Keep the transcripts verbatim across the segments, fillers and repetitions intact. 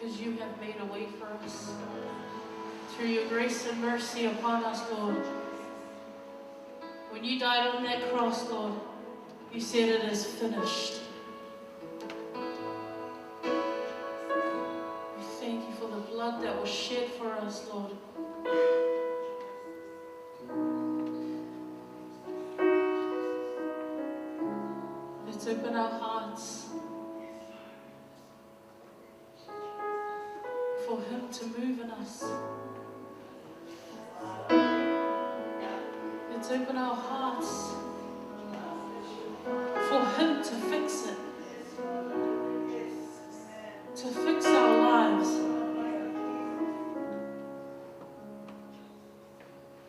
Because you have made a way for us. Through your grace and mercy upon us, Lord. When you died on that cross, Lord, you said, "It is finished." We thank you for the blood that was shed for us, Lord. Let's open our hearts for him to move in us. Let's open our hearts for him to fix it, to fix our lives.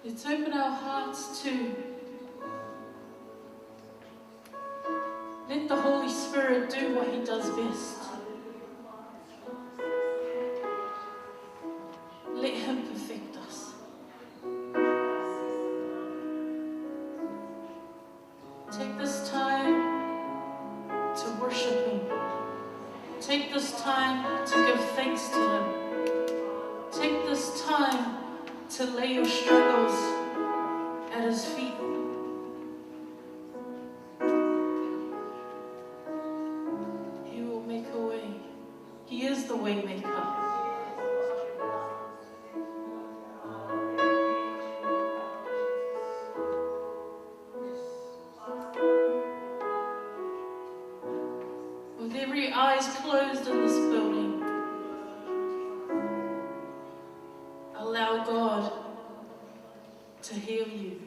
Let's open our hearts to let the Holy Spirit do what he does best. Let him perfect us. Take this time to worship him. Take this time to give thanks to him. Take this time to lay your struggles at his feet. He will make a way. He is the way maker. With every eyes closed in this building, allow God to heal you.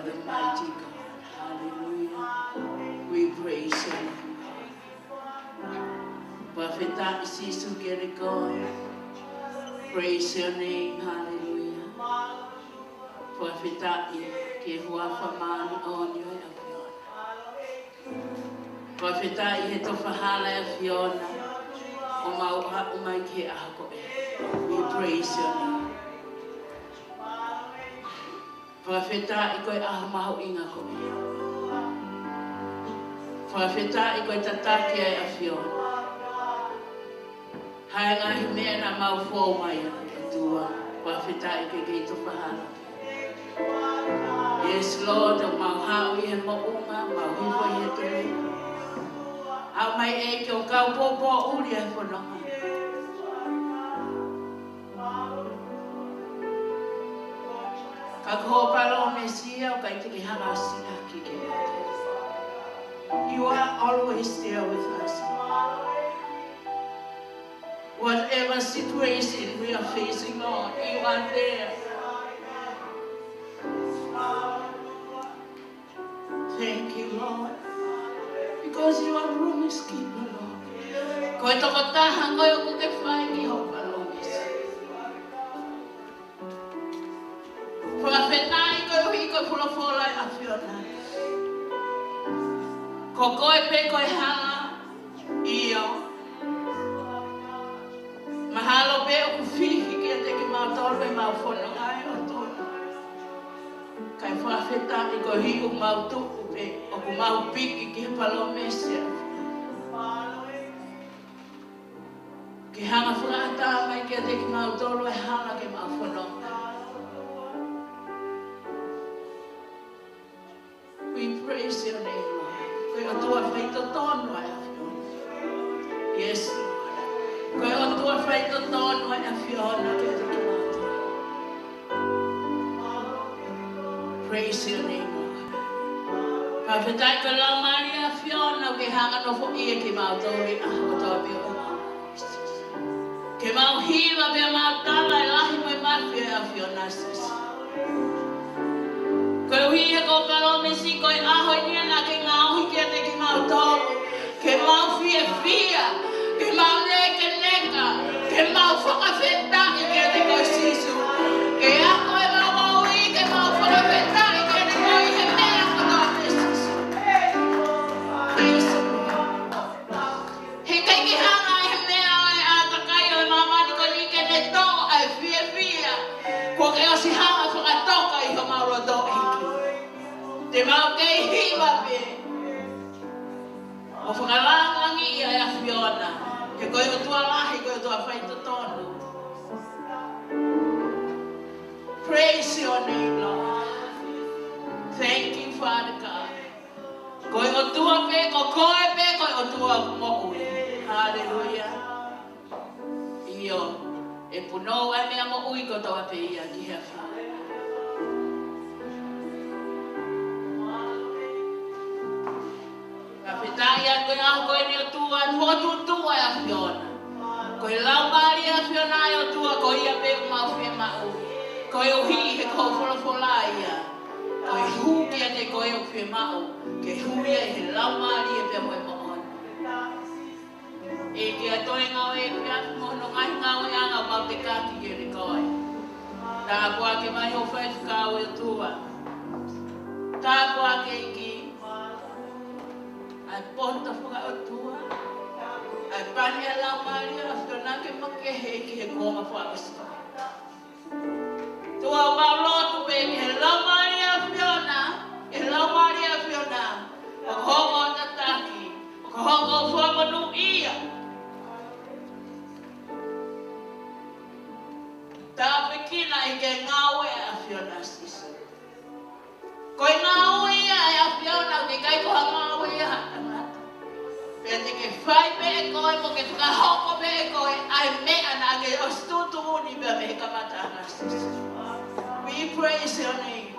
The mighty God. Hallelujah. We praise your name. Fakafetaʻi Sīsū kiate koe. Praise your name. Hallelujah. Fakafetaʻi ki he huafa māʻoniʻoni ʻo e ʻAfiona. Fakafetaʻi he tofa hala ʻa e ʻAfiona ʻo mau haʻu mai ki he ʻaho ko eni. We praise your name. Fakafetaʻi ko e ʻaho mahuʻinga ko eni. Fakafetaʻi ko e tataki ʻa e ʻAfiona. Hā e ngaahi meʻa naʻa mau fou mai ai, ʻOtua. Fakafetaʻi ke ke tofa hala. Yes, Lord, ʻo mau haʻu ʻi he moʻunga, mau hifo ʻi he tele. Haʻu mai ʻEiki ʻo kau poupou ʻuli ʻa e fononga. Ka ko hoʻo palōmesi ia ʻoku ʻikai te ke hanga ʻo siʻaki ke. You are always there with us. Whatever situation we are facing, Lord, you are there. Thank you, Lord. Because you are promise keeper, Lord. Ko e tokotaha koe ʻoku ke fai ki hoʻo palōmesi. Fakafetaʻi koeʻuhi ko e folofola ʻa e ʻAfiona. Ko koe pē ko e hala, ʻio. Mahalo pē ʻoku fihi kiate kimautolu ʻemau fononga, ʻe ʻOtua. Kae fakafetaʻi koeʻuhi ʻoku mau tuʻu pē, ʻoku mau piki ki he palōmesi ʻa e ʻAfiona. Ke hanga ʻo fakaʻatā mai kiate kimautolu e hala ke mau fononga. We praise your name, Lord. Ko e ʻOtua faitotonu ʻa e ʻAfiona. Yes, Lord. Ko e ʻOtua faitotonu ʻa e ʻAfiona kiate kimautolu. Praise your name, Lord. Fakafetaʻi ko e Laumālie ʻo e ʻAfiona ʻoku ke hanga ʻo nofoʻia kimautolu ʻi he ʻaho kotoa pē ʻo e ʻaho. Ke mau hiva pea mau tala e lahi mo e mafi ʻo e ʻAfiona Sīsū. Koeʻuhi he ko hoʻo palōmesi ko e ʻaho ni naʻa ke ngaohi kiate kimautolu. Ke mau fiefia, ke mau nekeneka, ke mau fakafetaʻi kiate koe Sīsū. Ke ako ʻemau moʻui, ke mau fakafetaʻi kiate koe ʻi he meʻa kotoa pē Sīsū. Praise the Lord. He ʻikai ke hanga ʻe he meʻa ʻo e ʻātakai ʻo e māmani ko eni ke ne toʻo ʻa e fiefia kuo ke ʻosi hanga ʻo fakatoka ʻi homau loto ʻEiki. Te mau kei hiva pē ʻo fakalāngilangiʻi ʻa e ʻAfiona. He ko e ʻOtua lahi, ko e ʻOtua faitotonu. Praise your name, Lord. Thank you, Father God. Ko e ʻOtua pē, ko koe pē, ko e ʻOtua moʻui. Haleluia. ʻIo, ʻe punou ʻa e meʻa moʻui kotoa pē ia ki he ʻAfiona. Fakafetaʻi atu ko e ʻaho ko eni ʻOtua, ʻoku fokotuʻutuʻu ʻa e ʻAfiona. Ko e Laumālie ʻo e ʻAfiona ʻa e ʻOtua, ko ia pē ʻoku mau fiemaʻu. Koeʻuhi he ko hoʻo folofola ia. Ko e hū kiate koe ʻoku fiemaʻu ke hū ia ʻi he Laumālie pea mo e moʻoni. ʻEiki, ʻa e toenga ʻo e efiafi mo hono ngaahi ngāueʻanga ʻoku mau tekaki kiate koe. Tāpuaki mai hoʻo faifekau ʻe ʻOtua. Tāpuaki ʻEiki ʻa e poto fakaʻotua, ʻa e pani ʻa e Laumālie ʻo e ʻAfiona ke makehe ʻEiki he kuonga fakaʻosi. ʻOtua, ʻoku mau lotu pē ki he Laumālie ʻo e ʻAfiona, ki he Laumālie ʻo e ʻAfiona, ʻoku hoko ʻo tataki, ʻoku hoko ʻo fakamonūʻia. Tāpuekina ʻEiki e ngāue ʻa e ʻAfiona Sīsū. Ko e ngāue ia ʻa e ʻAfiona, ʻoku ʻikai ko ha ngāue ia ʻa ha tangata. Pea te ke fai pē ʻe koe, mo ke fakahoko pē ʻe koe ʻa e meʻa naʻa ke ʻosi tuʻutuʻuni pē mei he kamataʻanga Sīsū. We praise your name.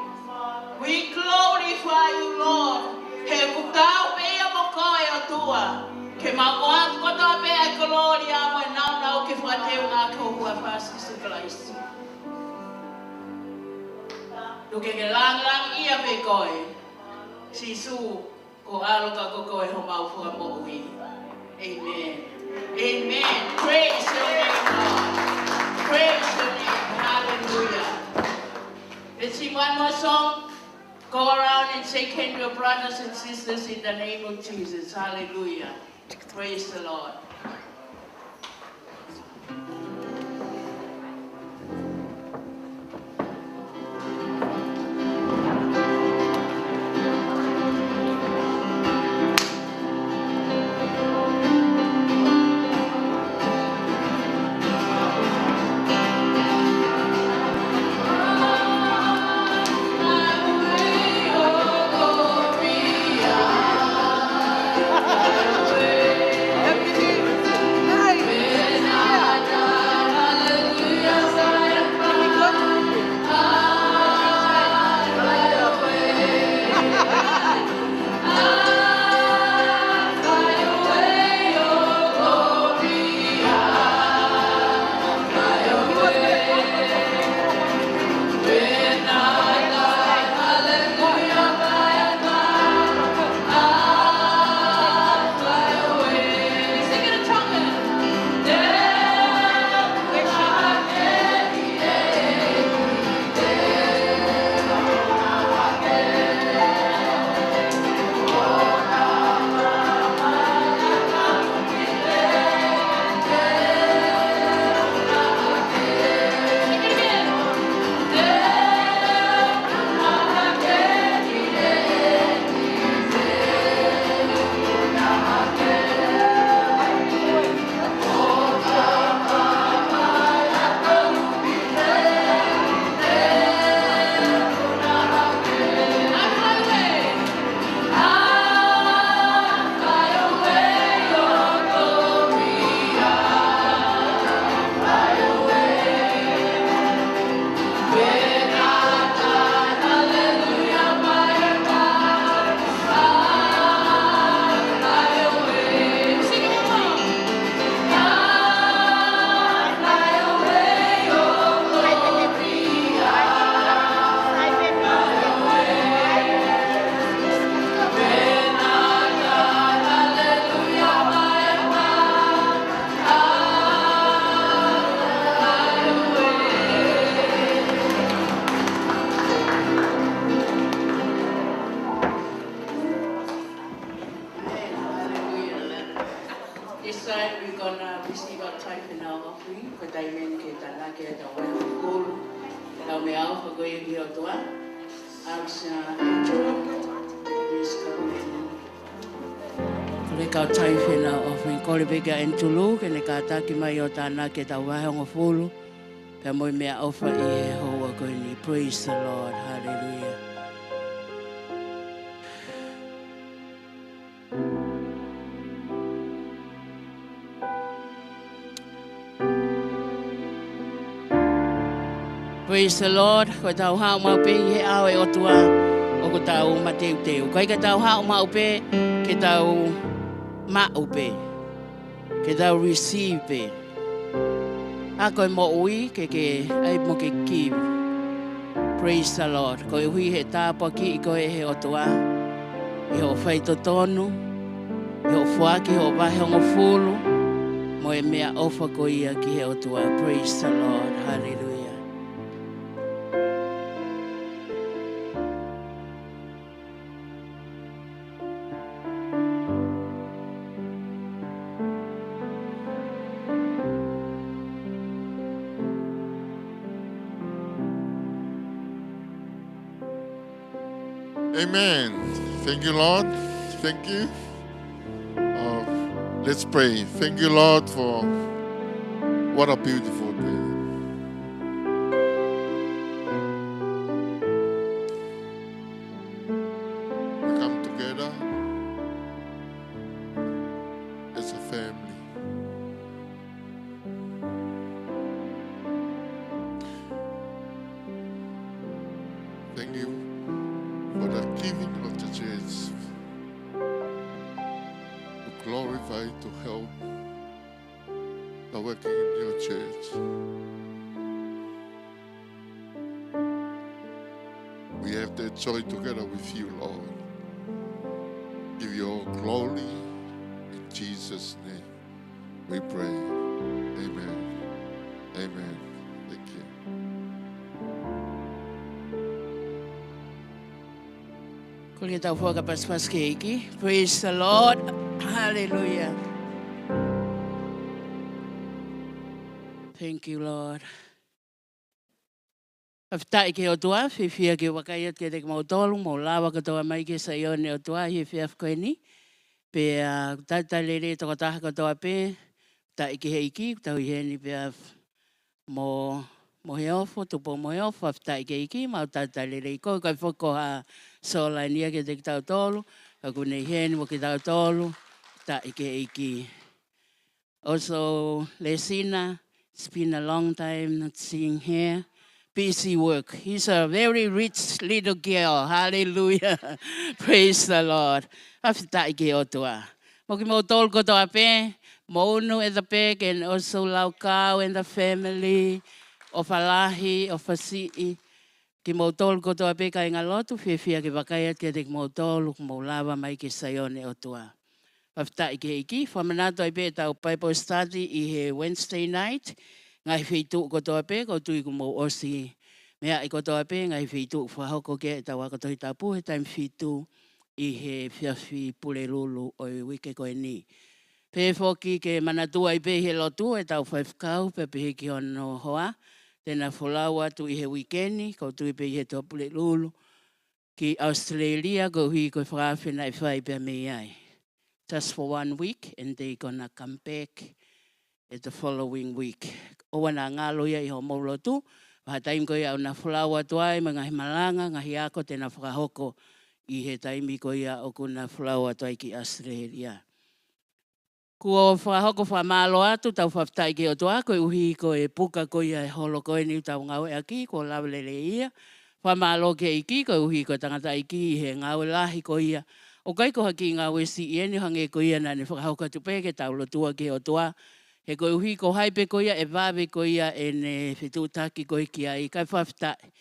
We glorify you, Lord. He ʻoku taau pē ia mo koe ʻOtua. Ke mau ʻoatu kotoa pē ʻa e kolōlia mo e nāunau ke fakateunga ki ho huafa Sīsū Kalaisi. Tuku ke ke langilangiʻia pē koe. Sīsū, ko e ʻAlo ka ko koe homau Fakamoʻui. Amen. Amen. Praise your name, Lord. Praise your name. Hallelujah. Let's sing one more song. Go around and shake hands with your brothers and sisters in the name of Jesus. Hallelujah. Praise the Lord. This side, we're gonna receive our tithe and our offering. Ko e taimi eni ke tānaki ʻetau vahe hongofulu. Tau meʻaʻofa ko ia ki he ʻOtua. Asia, Andrew, please come in. Ko e kau tithe and our offering. Kole pē kia Andrew ke ne kātaki mai ʻo tānaki ʻetau vahe hongofulu. Pea mo e meʻaʻofa ʻi he houa ko eni. Praise the Lord. Hallelujah. Praise the Lord. Ko ʻetau haʻu maʻu pē ʻi he ʻao ʻo e ʻOtua ʻoku tau mateuteu. ʻIkai ke tau haʻu maʻu pē ke tau maʻu pē, ke tau receive pē. ʻA ko e moʻui ke ke ʻai mo ke give. Praise the Lord. Koeʻuhi he tāpuakiʻi koe ʻe he ʻOtua ʻi hoʻo faitotonu, ʻi hoʻo foaki hoʻo vahe hongofulu, mo e meʻaʻofa ko ia ki he ʻOtua. Praise the Lord. Hallelujah. Amen. Thank you, Lord. Thank you. Uh, let's pray. Thank you, Lord, for what a beautiful day. We come together as a family. Thank you for the giving of the church to glorify, to help the working in your church. join together with you, Lord. Give you all glory. In Jesus' name we pray. Amen. Amen. Thank you. Kole ke tau fakapasipasi ki he ʻEiki. Praise the Lord. Hallelujah. Thank you, Lord. Fakafetaʻi ki he ʻOtua, fiefia ke vakai atu kiate kimoutolu, mou lava kotoa mai ki he Saione ʻo e ʻOtua ʻi he efiafi ko eni. Pea ʻoku talitali lelei e tokotaha kotoa pē, fakafetaʻi ki he ʻEiki, ʻoku tau ʻi heni pea mo, Moheofo, Tupou Moheofo, fakafetaʻi ki he ʻEiki, mau talitali lelei koe, kae foki ko Haʻa Solaini ia kiate kitautolu, ka ʻoku ne ʻi heni mo kitautolu, fakafetaʻi ki he ʻEiki. Also, Lesina, it's been a long time not seeing her. Busy work. He's a very rich little girl. Hallelujah. Praise the Lord. Fakafetaʻi ki he ʻOtua. Mo kimoutolu kotoa pē, Monu at the back, and also Laukau and the family, ʻOfa Lahi, ʻOfa Siʻi, kimoutolu kotoa pē kāingalotu, fiefia ke vakai atu kiate kimoutolu, ʻoku mou lava mai ki he Saione ʻo e ʻOtua. Fakafetaʻi ki he ʻEiki, fakamanatu ai pē ʻetau Bible study ʻi he Wednesday night, ngaahi feituʻu kotoa pē, ʻoku ou tui kuo mou ʻosi meaʻi kotoa pē, ngaahi feituʻu fakahoko ki ai ʻetau ako Tohi Tapu he taimi fitu ʻi he efiafi Pulelulu ʻo e uike ko eni. Pea foki ke manatua ai pē ʻi he lotu ʻetau faifekau, pea pehē ki hono hoa, te na folau atu ʻi he uike ni, ʻoku ou tui pē ʻi he Tohi Pulelulu, ki ʻAositelēlia, koeʻuhi ko e fakaafe naʻe fai pea mei ai. Just for one week, and they gonna come back at the following week. ʻOua naʻa ngalo ia ʻi hoʻomou lotu, vahaʻa taimi ko ia ʻoku na folau atu ai, mo e ngaahi malanga, ngaahi ako te na fakahoko ʻi he taimi ko ia ʻoku na folau atu ai ki ʻAositelēlia. Kuo fakahoko fakamālō atu ʻetau fakafetaʻi ki he ʻOtua, koeʻuhi ko e puka ko ia e holo ko eni ʻoku tau ngāueʻaki, kuo lava lelei ia. Fakamālō ki he ʻEiki, koeʻuhi ko e tangataʻeiki ʻi he ngāue lahi ko ia. ʻOku ʻikai ko ha kiʻi ngāue siʻi eni, hangē ko ia naʻa ne fakahoko atu pē ke tau lotua ki he ʻOtua. He koeʻuhi ko hai pē ko ia ʻe vave ko ia ʻene fetuʻutaki ko ē ki ai, kae fakafetaʻi.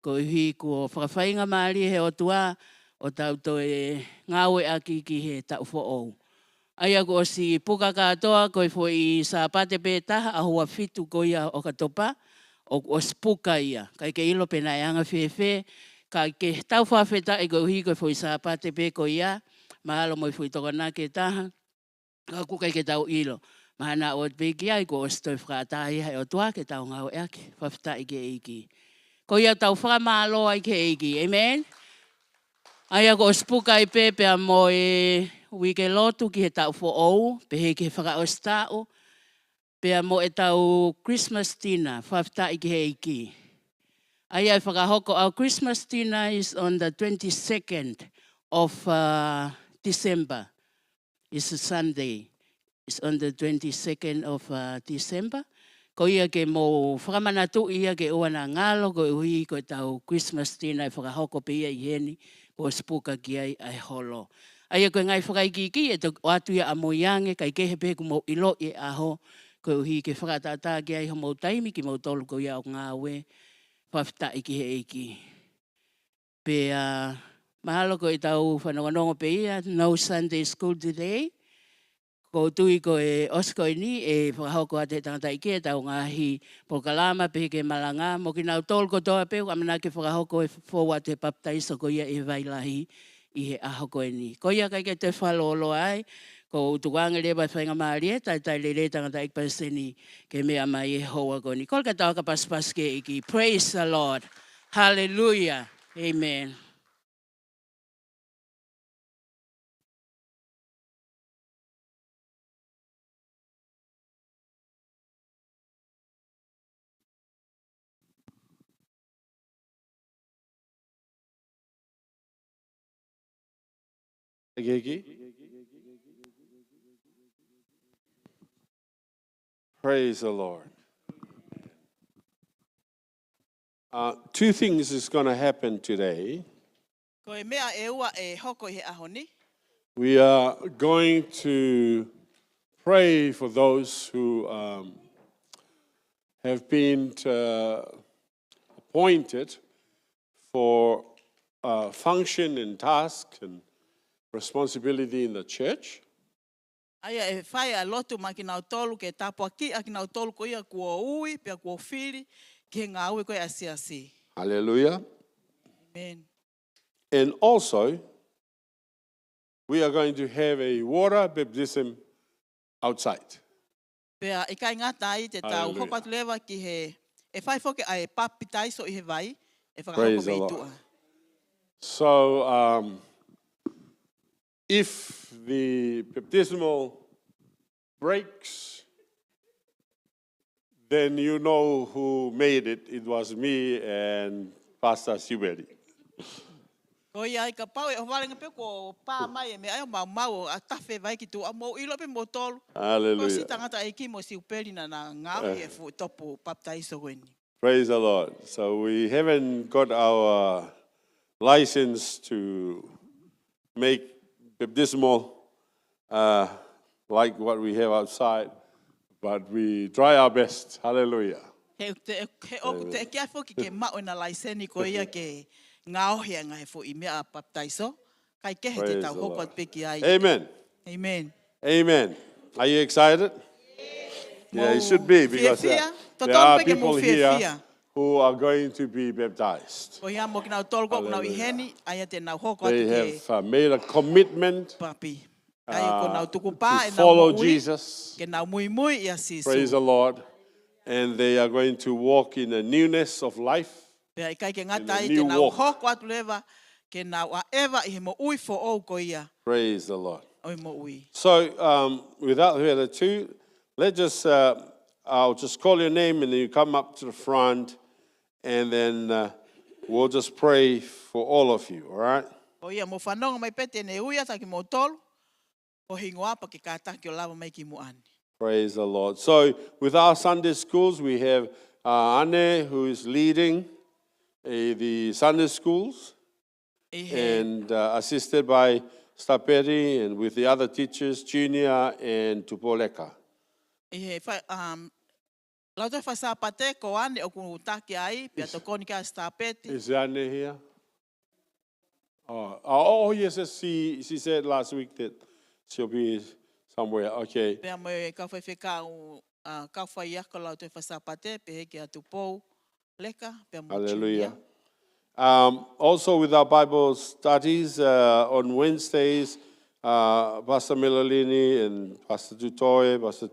Koeʻuhi kuo fakafaingamālie he ʻOtua ʻo tau toe ngāueʻaki ki he taʻu foʻou. ʻA ia kuo ʻosi puka kātoa, ko e foʻi Sāpate pē taha, ʻaho ua fitu ko ia ʻo ʻOkatopa, ʻoku ʻosi puka ia. ʻIkai ke ʻilo pe naʻe anga fēfē, ka ke tau fakafetaʻi koeʻuhi ko e foʻi Sāpate pē ko ia, mahalo mo e foʻi tokonaki ʻe taha, ka ʻoku ʻikai ke tau ʻilo. Mahalo naʻa ʻoatu pē ki ai, kuo ʻosi toe fakaʻatā ia he ʻOtua ke tau ngāueʻaki, fakafetaʻi ki he ʻEiki. Ko ia ʻoku tau fakamālō ai ki he ʻEiki. Amen. ʻA ia kuo ʻosi puka ai pē pea mo e uike lotu ki he taʻu foʻou, pehē ki he fakaʻosi taʻu, pea mo ʻetau Christmas dinner, fakafetaʻi ki he ʻEiki. ʻA ia ʻe fakahoko, our Christmas dinner is on the twenty-second of, uh, December. It's a Sunday. It's on the twenty-second of, uh, December. Ko ia ke mou fakamanatu ia ke ʻoua naʻa ngalo koeʻuhi ko ʻetau Christmas dinner ʻe fakahoko pē ia ʻi heni, kuo ʻosi puka ki ai ʻa e holo. ʻA ia ko e ngaahi fakaikiiki ʻe toki ʻoatu ia ʻamuiange, kae kehe pē kuo mou ʻiloʻi e ʻaho, koeʻuhi ke fakaʻataʻatā ki ai homou taimi kimoutolu ko ia ʻoku ngāue, fakafetaʻi ki he ʻEiki. Pea mahalo ko ʻetau fanongonongo pē ia, no Sunday school today. ʻOku ou tui ko e ʻosi ko eni ʻe fakahoko atu he tangataʻeiki ʻetau ngaahi polokalama pehē ki he malanga, mo kinautolu kotoa pē ʻoku ʻamanaki fakahoko e fou atu he papitaiso ko ia ʻi he vai lahi ʻi he ʻaho ko eni. Ko ia ʻikai ke toe fakalōloa ai, ʻoku ou tukuange leva e faingamālie, talitali lelei e tangataʻeiki palesiteni ke meʻa mai he houa ko eni. Kole ke tau fakapasipasi ki he ʻEiki. Praise the Lord. Hallelujah. Amen. Praise the Lord. Uh, two things is gonna happen today. Ko e meʻa ʻe ua ʻe hoko ʻi he ʻaho ni. We are going to pray for those who, um, have been, uh, appointed for uh, function and task and responsibility in the church. ʻA ia ʻe fai ʻa e lotu maʻa kinautolu ke tāpuakiʻi ʻa kinautolu ko ia kuo ui pea kuo fili ki he ngāue ko ia ʻa e siasi. Hallelujah. Amen. And also, we are going to have a water baptism outside. Pea ʻikai ngata ai te tau Hallelujah. Hoko atu leva ki he ʻe fai foki ʻa e papitaiso ʻi he vai ʻe fakahoko Praise the mei Lord. Tuʻa. So, um, if the baptismal breaks, then you know who made it. It was me and Pastor Siueli. Ko ia ai kapau ʻe ʻohovale ngā pē kuo pā mai e meʻa ʻa e maumau ʻo tafe vai ki Tuʻa, mou ʻilo pē moutolu. Ko si Hallelujah. Tangataʻeiki mo Siupeli naʻa na ngaohi e fuʻu topu papitaiso ko eni. Praise the Lord. So we haven't got our license to make baptismal uh, like what we have outside, but we try our best. Hallelujah. He te, he ʻoku teʻeki ai foki ke maʻu ʻena laiseni ko ia ke ngaohi ʻa e ngaahi foʻi meʻa papitaiso. Kae kehe te Praise tau the hoko Lord. atu pē ki ai. Amen. Amen. Amen. Are you excited? Yeah, you should be because uh, Fiefia. there Totonu are pē ke mou people here fiefia. Who are going to be baptized. Ko ia mo kinautolu ko ʻoku nau ʻi Hallelujah. Heni, ʻa ia te nau hoko atu They ke have uh, made a commitment papi. ʻA ia ko uh, nau tukupā to ʻenau follow moʻui Jesus. Ke nau muimui ʻia Sīsū. Praise the Lord. And they are going to walk in the newness of life. Pea ʻikai ke In ngata a ai new te nau walk. Hoko atu leva ke nau ʻaʻeva ʻi he moʻui foʻou ko ia Praise the Lord. ʻo e moʻui. So, um, without further ado, let's just, uh, I'll just call your name and then you come up to the front and then uh, we'll just pray for all of you, all right? Ko ia mou fanongo mai pē te ne ui atu kimoutolu, ko e hingoa pea ke kātaki ʻo lava mai ki muʻa ni. Praise the Lord. So, with our Sunday schools, we have uh, Ane, who is leading uh, the Sunday schools, ʻI he, and uh, assisted by Staperi and with the other teachers, Junior and Tupoleka. ʻi he fai, um, lautohi fai Sāpate ko Ane ʻoku taki ai, pea tokoni kia Stapeti. Is Ane here? Oh, oh, oh, yes, yes, she, she said last week that she'll be somewhere. Okay. Pea mo e kau faifekau, uh, kau faiako lautohi fai Sāpate, pehē kia Tupou, Leka, pea mo Hallelujah. Junior. Um, also with our Bible studies uh, on Wednesdays, uh, Pastor Melalini and Pastor Tutoe, Pastor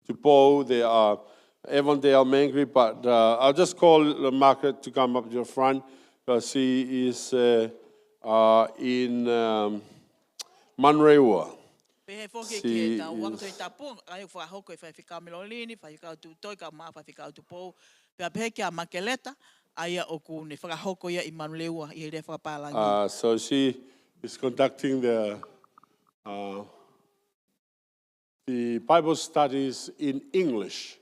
Tupou, they are Avondale Mangere, but uh, I'll just call Margaret to come up to the front because she is uh, uh, in um, Manurewa. Pehē foki She ke tau waka is- Tohi Tapu, ʻa ia ʻoku fakahoko ʻe faifekau Melalini, faifekau Tutoe, kau mai faifekau Tupou. Pea pehē kia Makeleta, ʻa ia ʻoku ne fakahoko ia ʻi Manurewa, ʻi he lea fakapālangi. Uh, so she is conducting the uh, the Bible studies in English.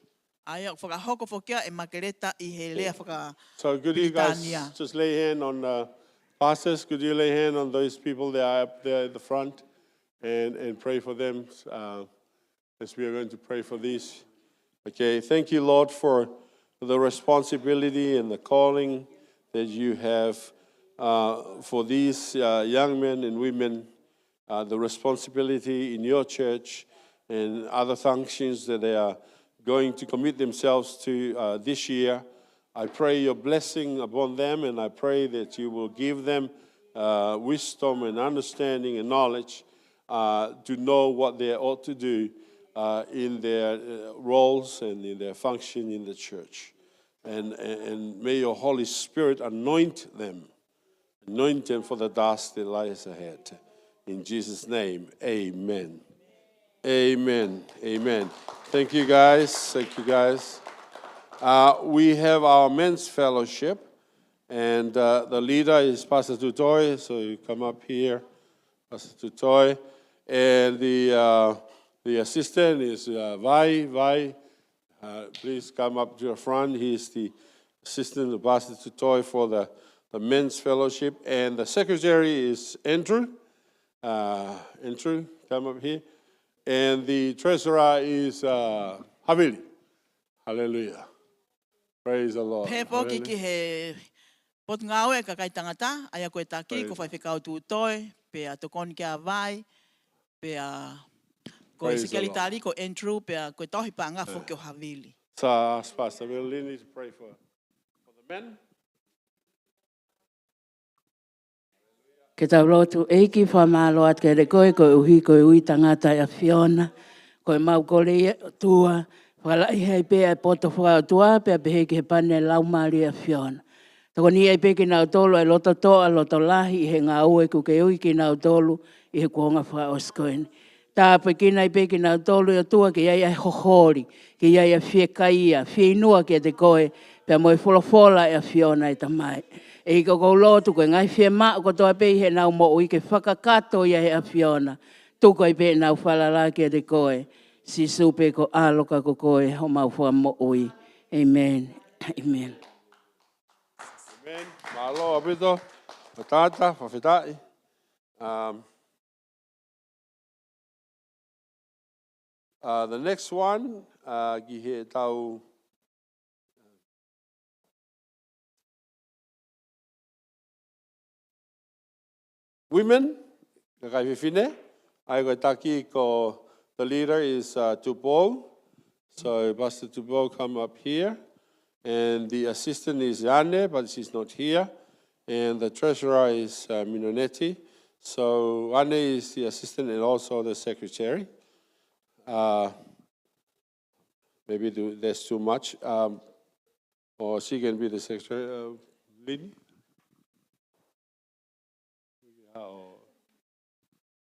ʻA ia ʻoku fakahoko foki ia ʻe Makeleta ʻi he lea faka So could you guys Pilitānia. Just lay hand on the pastors? Could you lay hand on those people that are up there at the front and, and pray for them uh, as we are going to pray for this? Okay, thank you, Lord, for the responsibility and the calling that you have uh, for these uh, young men and women uh, the responsibility in your church and other functions that they are going to commit themselves to uh, this year. I pray your blessing upon them, and I pray that you will give them uh, wisdom and understanding and knowledge uh, to know what they ought to do uh, in their uh, roles and in their function in the church. And, and, and may your Holy Spirit anoint them. Anoint them for the task that lies ahead. In Jesus' name, amen. Amen. Amen. Thank you, guys. Thank you, guys. Uh, we have our men's fellowship, and uh, the leader is Pastor Tutoe, so you come up here, Pastor Tutoe. And the, uh, the assistant is uh, Vai. Vai, uh, please come up to the front. He is the assistant to Pastor Tutoe for the, the men's fellowship. And the secretary is Andrew. Uh, Andrew, come up here. And the treasurer is uh, Havili. Hallelujah. Praise the Lord. Pehē foki Hallelujah. ki he Potungāue ʻa e kakai tangata, ʻa ia ko e taki, ko Faifekau Tuʻutoe, pea tokoni kia Vai, pea ko e sekelitali, ko Andrew, pea ko e tohi paʻanga foki ʻo Havili. So, ask Pastor Melanie to pray for, for the men. Ke tau lotu. ʻEiki, fakamālō atu kiate koe koeʻuhi ko e ui tangata ʻa e ʻAfiona. Ko ʻemau kole ia ʻOtua, fakalahi ai pē ʻa e poto fakaʻotua, pea pehē ki he pane ʻa e Laumālie ʻo e ʻAfiona. Tokoni ai pē kinautolu ʻa e loto toʻa, loto lahi ʻi he ngāue kuo ke ui kinautolu ʻi he kuonga fakaʻosi ko eni. Tāpuekina ai pē kinautolu ʻOtua ke ʻi ai ʻa e holi, ke ʻi ai ʻa e fiekaia, fieinua kiate koe, pea mo e folofola ʻa e ʻAfiona ʻe Tamai. ʻEiki, ʻoku ou lotu ko e ngaahi fiemaʻu kotoa pē ʻi heʻenau moʻui ke fakakakato ia ʻe he ʻAfiona. Tuku ai pē ʻenau falala kiate koe. Sīsū pē ko e ʻAlo ka ko koe homau Fakamoʻui. ʻĒmeni. ʻĒmeni. ʻĒmeni. Mālō ʻaupito. Ko e tangata, fakafetaʻi. Um, uh, the next one, uh, ki heʻetau women, kakai fefine, ʻa ia ko e taki ko, the leader is, uh, Tupou. So Pastor Tupou, come up here. And the assistant is Ane, but she's not here. And the treasurer is, uh, Minoneti. So Ane is the assistant and also the secretary. Uh, maybe do, there's too much. Um, or she can be the secretary. Uh, Lini? Haʻo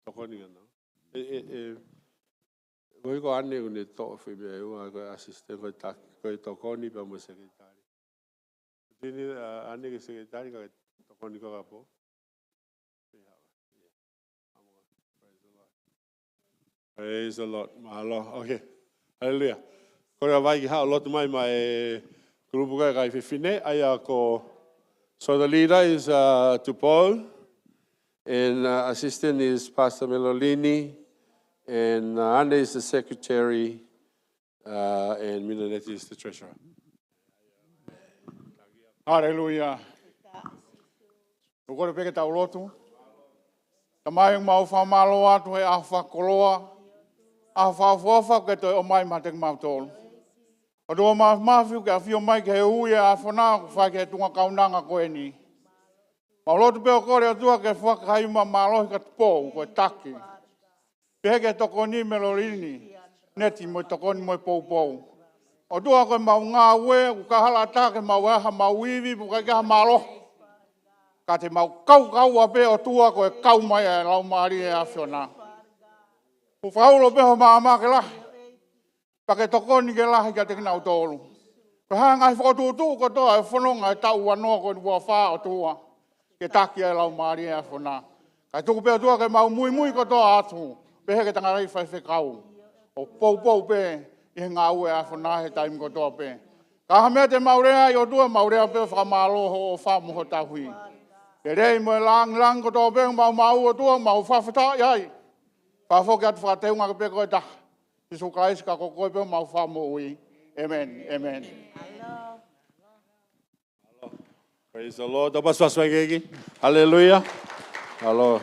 tokoni ngana. E, e, e, ko e ko Ane ʻoku ne toʻo foʻi meʻa ʻe ua, ko e assistant, ko e taki, ko e tokoni pea mo e sekelitali. Tini, uh, Ane ko e sekelitali, ka ko e tokoni ko e kapo. Praise the Lord. Mālō. Okay. Hallelujah. Ko e vai ki haʻo lotu mai mei he kulupu ko ē ʻa e kakai fefine, ʻa ia ko, so the leader is, uh, Tupou, and, uh, assistant is Pastor Melolini, and, uh, Ane is the secretary, uh, and Minoneti is the treasurer. Haleluia. ʻOku ou kole pē ke tau lotu. Tamai, ʻoku mau fakamālō atu he ʻaho fakakoloa, ʻaho fakaʻofoʻofa kuo ke toe ʻomai maʻa kimautolu. ʻOtua Māfimafi, ʻoku ke ʻafio mai ki he ui ʻa e ʻAfiona ʻoku fai ki he tuʻunga kaunanga ko eni. Mau lotu pē ʻo kole ʻOtua ke fakahā mai mālohi kia Tupou ko e taki. Pehē ki he tokoni Melolini, Neti mo e tokoni mo e poupou. ʻOtua, ko ʻemau ngāue, ʻoku kahala ʻatā ke mau ʻai haʻamau ivi, ʻoku ʻikai ke ʻai ha mālohi. Ka te mau kaukaua pē ʻOtua ko e kau mai ʻa e Laumālie ʻo e ʻAfiona. ʻOku fakaulo pē ho maama ke lahi. Pea ke tokoni ke lahi kiate kinautolu. Pea hanga ʻe he fokotuʻutuʻu kotoa ʻo e fononga ʻo e taʻu ua noa ko eni ua fā ʻOtua. Ke taki ʻa e Laumālie ʻo e ʻAfiona. Kae tuku pē ʻOtua ke mau muimui kotoa atu. Pehē ki he tangataʻeiki faifekau. ʻO poupou pē ʻi he ngāue ʻa e ʻAfiona he taimi kotoa pē. Ka ʻi ai ha meʻa te mau lea ai ʻOtua, mau lea pē fakamālō hoʻo ʻofa mo hoʻo tauhi. Ke lelei mo e lāngilangi kotoa pē mau maʻu ʻOtua, mau fakafetaʻi ai. Pea foki atu fakateunga ke pē ko e taha. Sīsū Kalaisi ka ko koe pē homau Fakamoʻui. ʻĒmeni. ʻĒmeni. Praise the Lord. Tau pasipasi mai ki he ʻEiki. Hallelujah. Hello.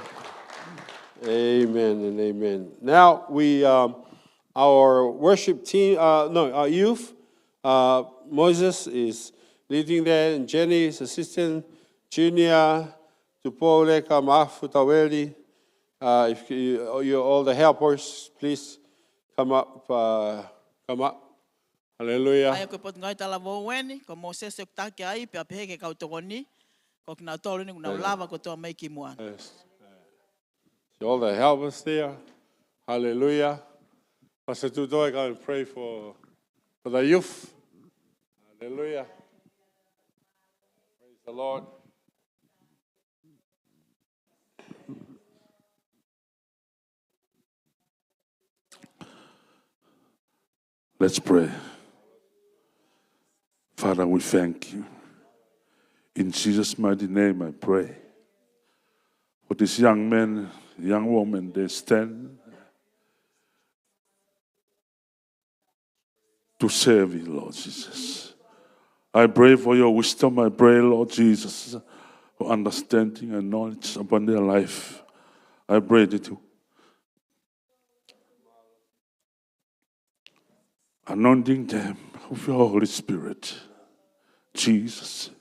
Amen and amen. Now we, um, our worship team, uh, no, our youth, uh, Moses is leading there, and Jenny is assistant, Junior, Tupou, Leka, Mafu, Taueli, uh, if you, you, all the helpers, please come up, uh, come up. Hallelujah. ʻA ia ko e Potungāue Talavou eni, ko Moses ʻoku taki ai, pea pehē ki he kau tokoni, ko kinautolu eni ʻoku nau lava kotoa mai ki muʻa. Yes. So all the helpers there. Hallelujah. Pastor Tuʻutoe, come and pray for, for the youth. Hallelujah. Praise the Lord. Let's pray. Father, we thank you. In Jesus' mighty name I pray. For this young man, young woman, they stand to serve you, Lord Jesus. I pray for your wisdom. I pray, Lord Jesus, for understanding and knowledge upon their life. I pray that you anointing them with your Holy Spirit, Jesus.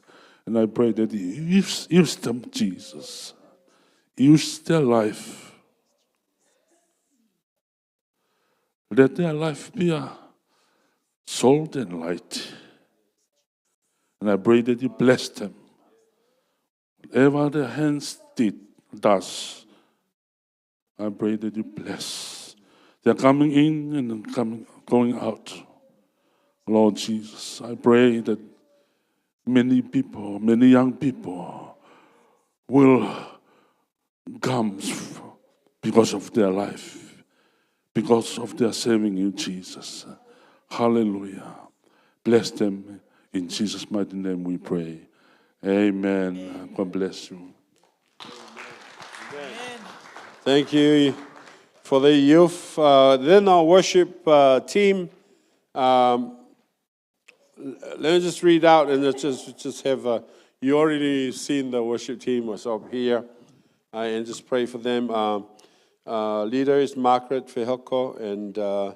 And I pray that you use, use them, Jesus. Use their life. Let their life be a salt and light. And I pray that you bless them. Whatever their hands did, does, I pray that you bless their coming in and coming, going out. Lord Jesus, I pray that many people, many young people will come because of their life, because of their serving you, Jesus. Hallelujah. Bless them. In Jesus' mighty name we pray. Amen. God bless you. Thank you for the youth. Uh, then our worship uh, team. Um, let me just read out and let's just just have. Uh, you already seen the worship team was up here, uh, and just pray for them. Um, uh, leader is Margaret Fehoko and uh,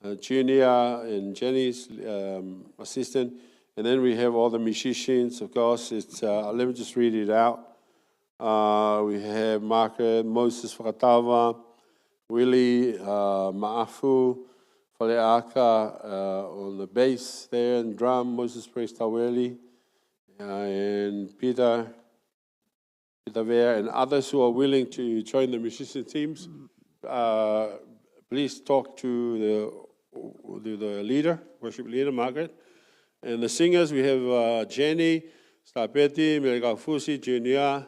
uh, Junior and Jenny's um, assistant. And then we have all the musicians, of course. It's, uh, let me just read it out. Uh, we have Margaret, Moses Fakatava, Willie uh, Maafu, Faleaka uh, on the bass there and drum, Moses Praise Taweli, uh, and Peter, Peter Vea, and others who are willing to join the musician teams. Uh, please talk to the, to the leader, worship leader, Margaret. And the singers, we have uh, Jenny, Stapeti, Melika Fusi, Junior,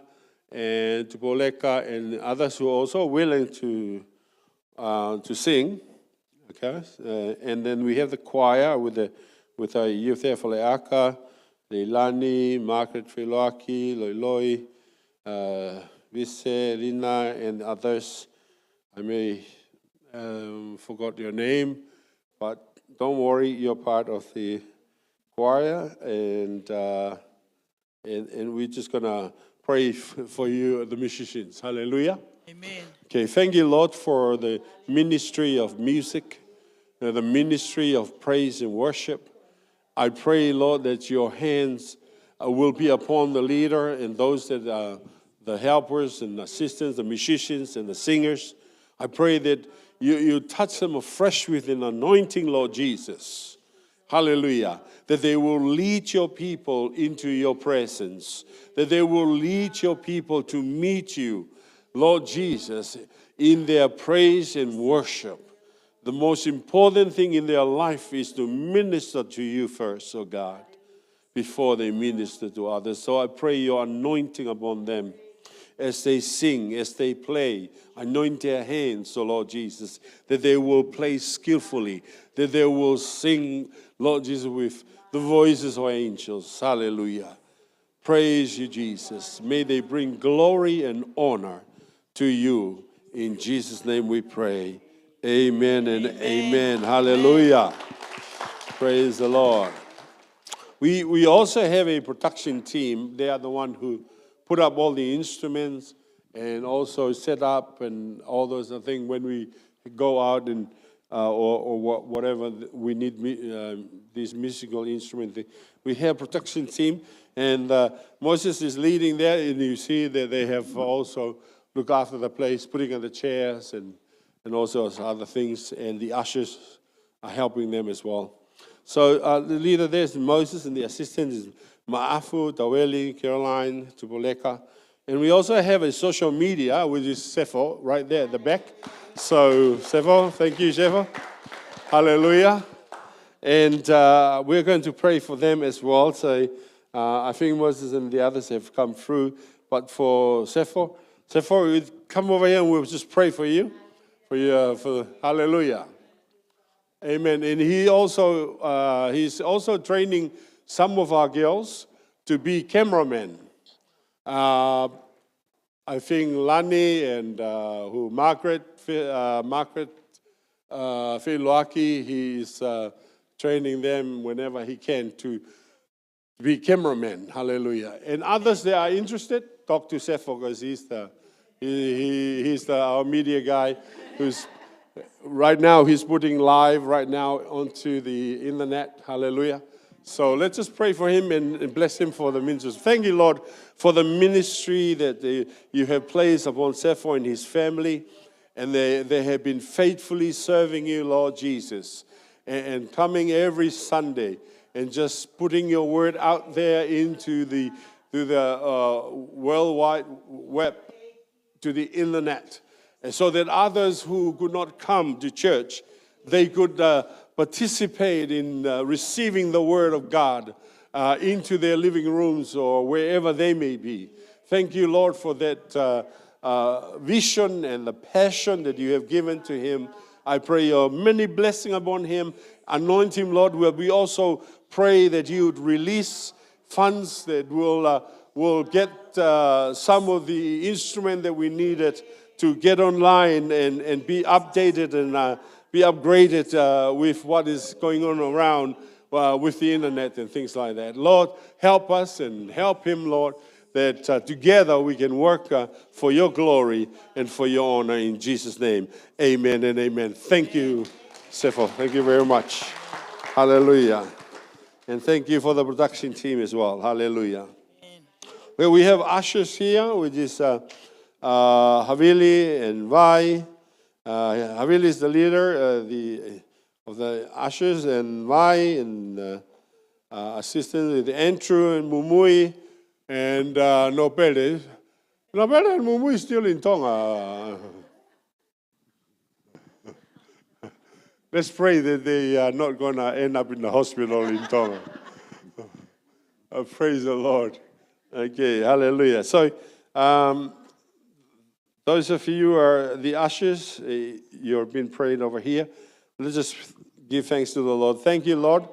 and Tupoleka, and others who are also willing to uh, to sing. Okay, uh, and then we have the choir with the with our youth there, Faleaka, Leilani, Margaret Filoaki, Loiloi, uh, Vise, Lina, and others. I may um, forgot your name, but don't worry, you're part of the choir, and uh, and, and we're just going to pray f- for you, the musicians. Hallelujah. Amen. Okay, thank you, Lord, for the ministry of music, uh, the ministry of praise and worship. I pray, Lord, that your hands uh, will be upon the leader and those that are the helpers and assistants, the musicians and the singers. I pray that you, you touch them afresh with an anointing, Lord Jesus. Hallelujah. That they will lead your people into your presence. That they will lead your people to meet you, Lord Jesus, in their praise and worship. The most important thing in their life is to minister to you first, oh God, before they minister to others. So I pray your anointing upon them as they sing, as they play. Anoint their hands, oh Lord Jesus, that they will play skillfully, that they will sing, Lord Jesus, with the voices of angels. Hallelujah. Praise you, Jesus. May they bring glory and honor to you. In Jesus' name we pray. Amen and amen. Hallelujah. Praise the Lord. We, we also have a production team. They are the one who put up all the instruments and also set up and all those things when we go out and uh, or, or wha- whatever th- we need mu- uh, these musical instruments. We have production team, and uh, Moses is leading there, and you see that they have also looked after the place, putting on the chairs and and also other things, and the ushers are helping them as well. So uh, the leader there is Moses, and the assistant is Maafu, Taweli, Caroline, Tupoleka. And we also have a social media, which is Sefo, right there at the back. So, Sefo, thank you, Sefo. Hallelujah. And uh, we're going to pray for them as well. So, uh, I think Moses and the others have come through. But for Sefo, Sefo, you come over here and we'll just pray for you. For you, uh, for hallelujah. Amen. And he also, uh, he's also training some of our girls to be cameramen. Uh, I think Lani and uh, who Margaret, Fi- uh, Margaret uh, Filoaki, he is uh, training them whenever he can to be cameraman. Hallelujah. And others that are interested, talk to Sefo because he's the he, he he's the our media guy who's right now he's putting live right now onto the internet. Hallelujah. So let's just pray for him and, and bless him for the ministry. Thank you, Lord, for the ministry that uh, you have placed upon Sefo and his family. And they, they have been faithfully serving you, Lord Jesus, and, and coming every Sunday and just putting your word out there into the, to the uh, worldwide web, to the internet, and so that others who could not come to church, they could uh, participate in uh, receiving the word of God uh, into their living rooms or wherever they may be. Thank you, Lord, for that uh, uh, vision and the passion that you have given to him. I pray your many blessing upon him. Anoint him, Lord. We also pray that you would release funds that will uh, will get uh, some of the instrument that we needed to get online and, and be updated and uh, be upgraded uh, with what is going on around uh, with the internet and things like that. Lord, help us and help him, Lord, that uh, together we can work uh, for your glory and for your honor in Jesus' name. Amen and amen. Thank you, Sefo. Thank you very much. Hallelujah. And thank you for the production team as well. Hallelujah. Well, we have ushers here, which is uh, uh, Havili and Vai. Uh, Havili is the leader uh, the, of the ushers, and Vai and uh, uh, assistant with Andrew and Mumui and uh, Nopele. Nopele and Mumui is still in Tonga. Let's pray that they are not going to end up in the hospital in Tonga. Uh, praise the Lord. Okay, hallelujah. So, um, those of you who are the ushers, uh, you've been praying over here. Let's just give thanks to the Lord. Thank you, Lord,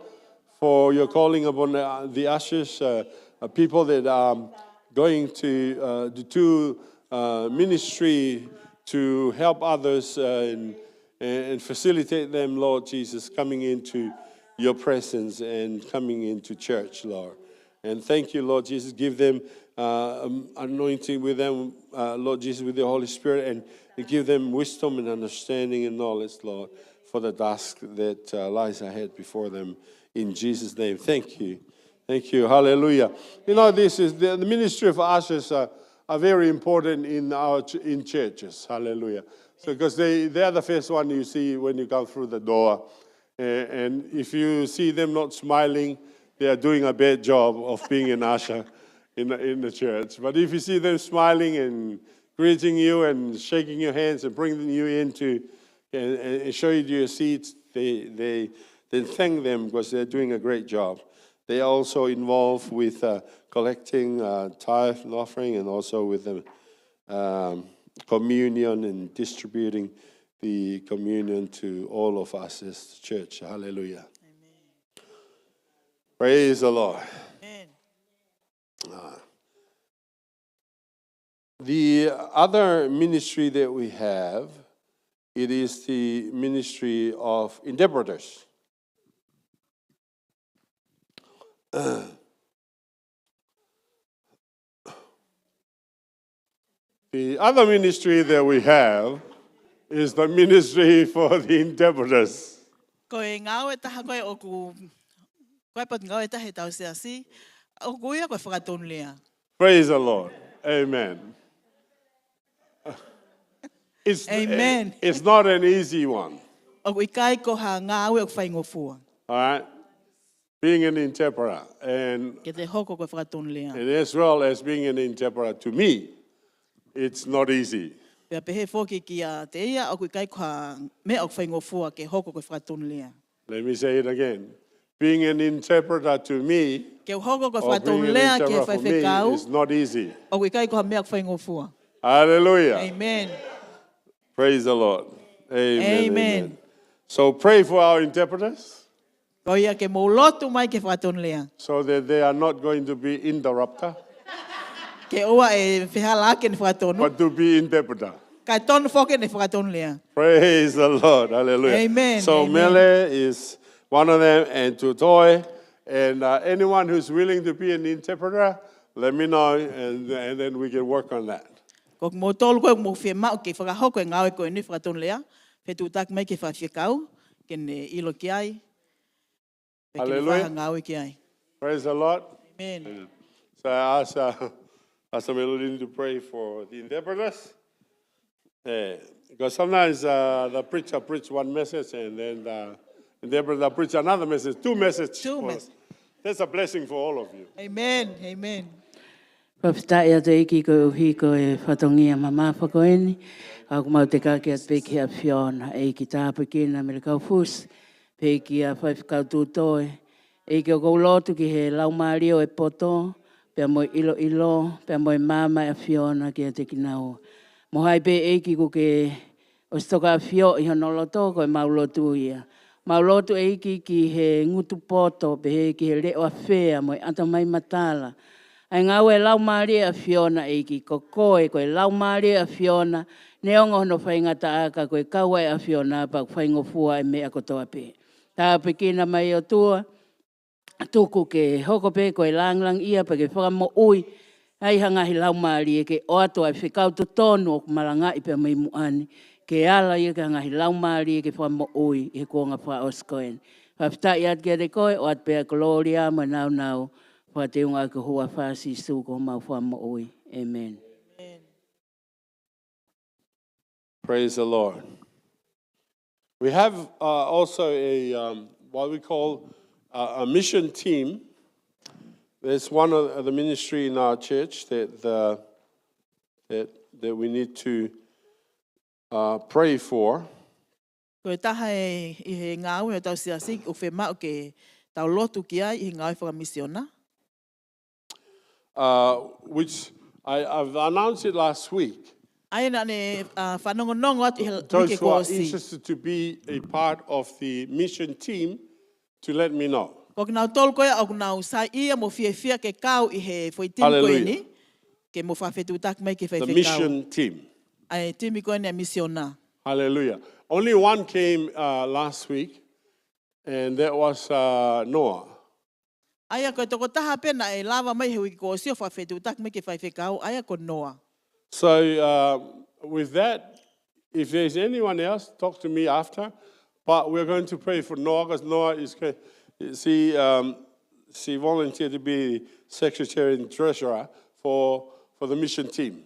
for your calling upon uh, the ushers, uh, uh, people that are going to uh, the two uh, ministry to help others uh, and, and facilitate them, Lord Jesus, coming into your presence and coming into church, Lord. And thank you, Lord Jesus. Give them uh, um, anointing with them, uh, Lord Jesus, with your Holy Spirit, and, and give them wisdom and understanding and knowledge, Lord, for the task that uh, lies ahead before them. In Jesus' name, thank you. Thank you. Hallelujah. You know, this is the, the ministry of ushers uh, are very important in our ch- in churches. Hallelujah. So, because they, they are the first one you see when you come through the door. And, and if you see them not smiling, they are doing a bad job of being an usher in the, in the church. But if you see them smiling and greeting you and shaking your hands and bringing you into and, and showing you your seats, they, they then thank them because they're doing a great job. They are also involved with uh, collecting uh, tithe and offering and also with the um, communion and distributing the communion to all of us as the church. Hallelujah. Praise the Lord. Amen. Uh, the other ministry that we have, it is the ministry of interpreters. The other ministry that we have is the ministry for the interpreters. Ko e ngāue taha ko ē ʻoku, ko e potungāue taha ʻetau siasi, ʻoku ui ia ko e fakatonulia. Praise the Lord. Amen. It's, Amen. It's not an easy one. ʻOku ʻikai ko ha ngāue ʻoku faingofua. All right. Being an interpreter and, Ke te hoko ko e fakatonulia. And as well as being an interpreter to me, it's not easy. Pea pehē foki kiate ia ʻoku ʻikai ko ha meʻa ʻoku faingofua ke hoko ko e fakatonulia. Let me say it again. Being an interpreter to me, Ke u hoko ko e or being an fakatonulia ki he interpreter for me faifekau, is not easy. ʻOku ʻikai ko ha meʻa ʻoku faingofua. Hallelujah. Amen. Praise the Lord. Amen. Amen. Amen. So pray for our interpreters. Ko ia ke mou lotu mai ki he fakatonulia. So that they are not going to be interrupter. Ke ʻoua ʻe fehālaaki ʻene fakatonu. But to be interpreter. Kae tonu foki ʻene fakatonulia. Praise the Lord. Hallelujah. Amen. So Amen. Mele is one of them and Tutoe And uh, anyone who's willing to be an interpreter, let me know, and, and then we can work on that. Ko kimoutolu ko ē ʻoku mou fiemaʻu ke fakahoko e ngāue ko eni fakatonulea, fetuʻutaki mai ki he faifekau, ke ne ʻilo ki ai, pea ke ne Hallelujah. Fai ha ngāue ki ai. Praise the Lord. Amen. So I ask, uh, Pastor Melody to pray for the interpreters. Eh, because sometimes uh, the preacher preach one message and then the interpreter preach another message, two messages. Two messages. That's a blessing for all of you. Amen. Amen. Fakafetaʻi atu ʻEiki koeʻuhi ko e fatongia mamafa ko eni, ʻoku mau tekaki atu pē ki he ʻAfiona, ʻEiki tāpuekina Melekaufusi, pea kia Faifekau Tuʻutoe, ʻEiki ʻoku ou lotu ki he laumālie ʻo e poto, pea mo e ʻiloʻilo, pea mo e maama ʻa e ʻAfiona kiate kinaua. Mo hai pē ʻEiki ʻoku ke ʻosi toka ʻafioʻi hono loto ko e mau lotu ia. Mau lotu ʻEiki ki he ngutu poto, pehē ki he leʻo ʻafea mo e ʻatamai matala. ʻA e ngāue ʻa e laumālie ʻa e ʻAfiona ʻEiki, ko koe ko e laumālie ʻa e ʻAfiona, neongo hono faingataʻa ka ko e kau ʻa e ʻAfiona pea ʻoku faingofua e meʻa kotoa pē. Tāpuekina mai ʻOtua, tuku ke hoko pē ko e lāngilangiʻia pea ke fakamoʻui ai ha ngaahi laumālie ke ʻoatu ʻa e fekau totonu ʻoku malangaʻi pea mei muʻa ni, ke ala ia ki ha ngaahi laumālie ke fakamoʻui ʻi he kuonga fakaʻosi ko eni. Fakafetaʻi atu kiate koe, ʻoatu pē ʻa e kolōlia mo e nāunau, fakateunga ki he huafa ʻo Sīsū ko homau Fakamoʻui. ʻĒmeni. Praise the Lord. We have uh, also a um, what we call a, a mission team. There's one of the ministry in our church that the, that that we need to uh, pray for. Ko e taha ʻi he ngāue ʻo hotau siasi ʻoku fiemaʻu ke tau lotu ki ai ʻi he ngāue fakamisiona. Uh, which I, I've announced it last week. ʻA ia naʻá ne uh, fanongonongo atu ʻi he Those who are interested to be a part of the mission team to let me know. Ko kinautolu ko ia ʻoku nau saiʻia mo fiefia ke kau ʻi he foʻi timi ko eni, ke mou fakafetuʻutaki mai ki he faifekau. The mission team. ʻA e timi ko eni ʻa e misiona. Hallelujah. Only one came uh, last week, and that was uh, Noah. ʻA ia ko e tokotaha pē naʻe lava mai he uike kuo ʻosi ʻo fakafetuʻutaki mai ki he faifekau, ʻa ia ko Noa. So uh, with that, if there's anyone else, talk to me after. But we're going to pray for Noah because Noah is, she, um, she volunteered to be secretary and treasurer for, for the mission team.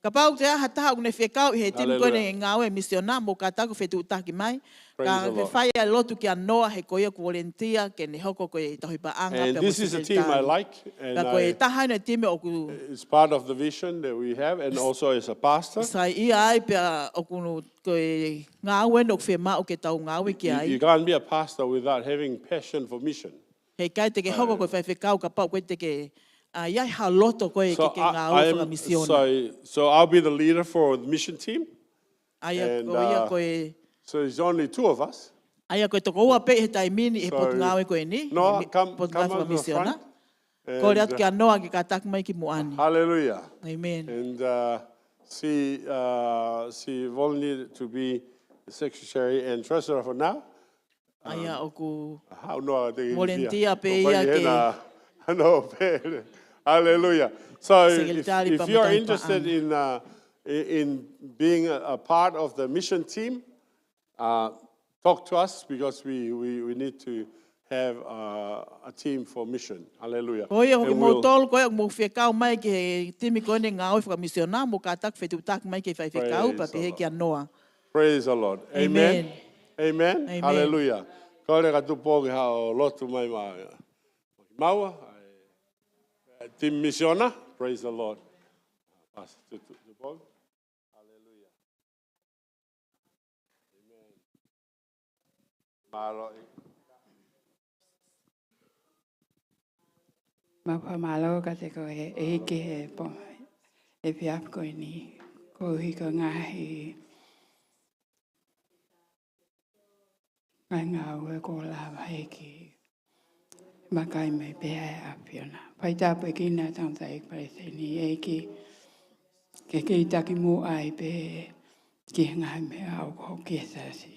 Kapau ʻoku ʻi ai ha taha ʻoku ne fie kau ʻi he timi ko eni ngāue misiona, mou kātaki ʻo fetuʻutaki mai. Ka ke fai ʻa e lotu kia Noa he ko ia ʻoku volunteer ke ne hoko ko e tauhi paʻanga pea mo e sekelitali. And this is a team I like. Ka ko e taha ʻeni ʻo e timi ʻoku. It's part of the vision that we have and also as a pastor. Saiʻia ai pea ʻoku ko e ngāue ʻeni ʻoku fiemaʻu ke tau ngāue ki ai. You can't be a pastor without having passion for mission. Heʻikai te ke hoko ko e faifekau kapau ʻoku ʻikai te ke ʻi ai ha loto ko ē ke ke ngāue fakamisiona. So, so I'll be the leader for the mission team. ʻA ia ko ia ko e. So it's only two of us. ʻA ia ko e toko ua pē he taimi ni he potungāue ko eni. Noah, come, come to the front. Kole atu kia Noa ke kātaki mai ki muʻa ni. Hallelujah. Amen. And uh, she, uh, she volunteered to be the secretary and treasurer for now. ʻA ia ʻoku volunteer pē ia ke. Hallelujah. So if, if you're interested in, uh, in being a, a part of the mission team, uh, talk to us because we, we, we need to have uh, a team for mission. Hallelujah. Ko ia ʻoku mou tolu ko ia ʻoku mou fie kau mai ki he timi ko eni ngāue fakamisiona, mou kātaki fetuʻutaki mai ki he faifekau pea pehē kia Noa. Praise the Lord. Amen. Amen. Hallelujah. Kole ka Tupou ke haʻu ʻo lotu mai maʻa maua. Team misiona. Praise the Lord. Pastor Tupou. Hallelujah. Amen. Mālō. Mau fakamālō kiate koe ʻEiki he pō, he efiafi ko eni. Koeʻuhi ko e ngaahi ngaahi ngāue kuo lava ʻEiki. Vakai mai pē ʻa e ʻAfiona. Fai tāpuekina tangataʻeiki palesiteni ʻEiki. Ke ke taki muʻa ai pē ki he ngaahi meʻa ʻoku hoko ki he siasi.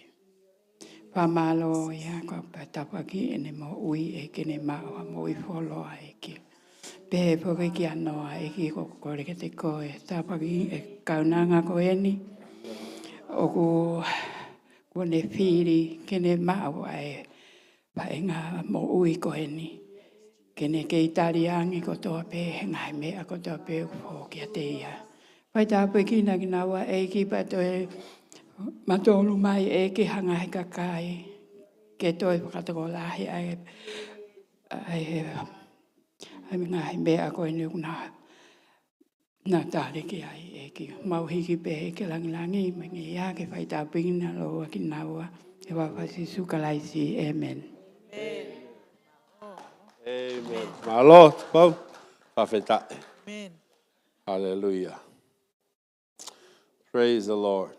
Fakamālō ʻEiki, ko e tāpuaki ʻene moʻui ʻEiki, ke ne maʻu ha moʻui fuoloa ʻEiki. Pehē foki kia Noa ʻEiki, ko e kole kiate koe, tāpuaki e kaunanga ko eni. ʻOku, kuo ne fili, ke ne maʻu ʻa e faʻahinga moʻui ko eni. Ke ne kei tali ange kotoa pē, he ngaahi meʻa kotoa pē ʻoku foki kiate ia. Fai tāpuekina kinaua ʻEiki pea toe matolu mai ʻEiki ha ngaahi kakai. Ke toe fakatokolahi ʻa e, ʻa e, ʻa e ngaahi meʻa ko eni ʻoku na, na tali ki ai ʻEiki. Mau hiki pē ʻEiki langilangi, mai ngeia ke fai tāpuekina lōua kinaua. ʻI he huafa ʻo Sīsū Kalaisi, ʻēmeni. ʻĒmeni. Mālō, Tupou. Fakafetaʻi. ʻĒmeni. Hallelujah. Praise the Lord.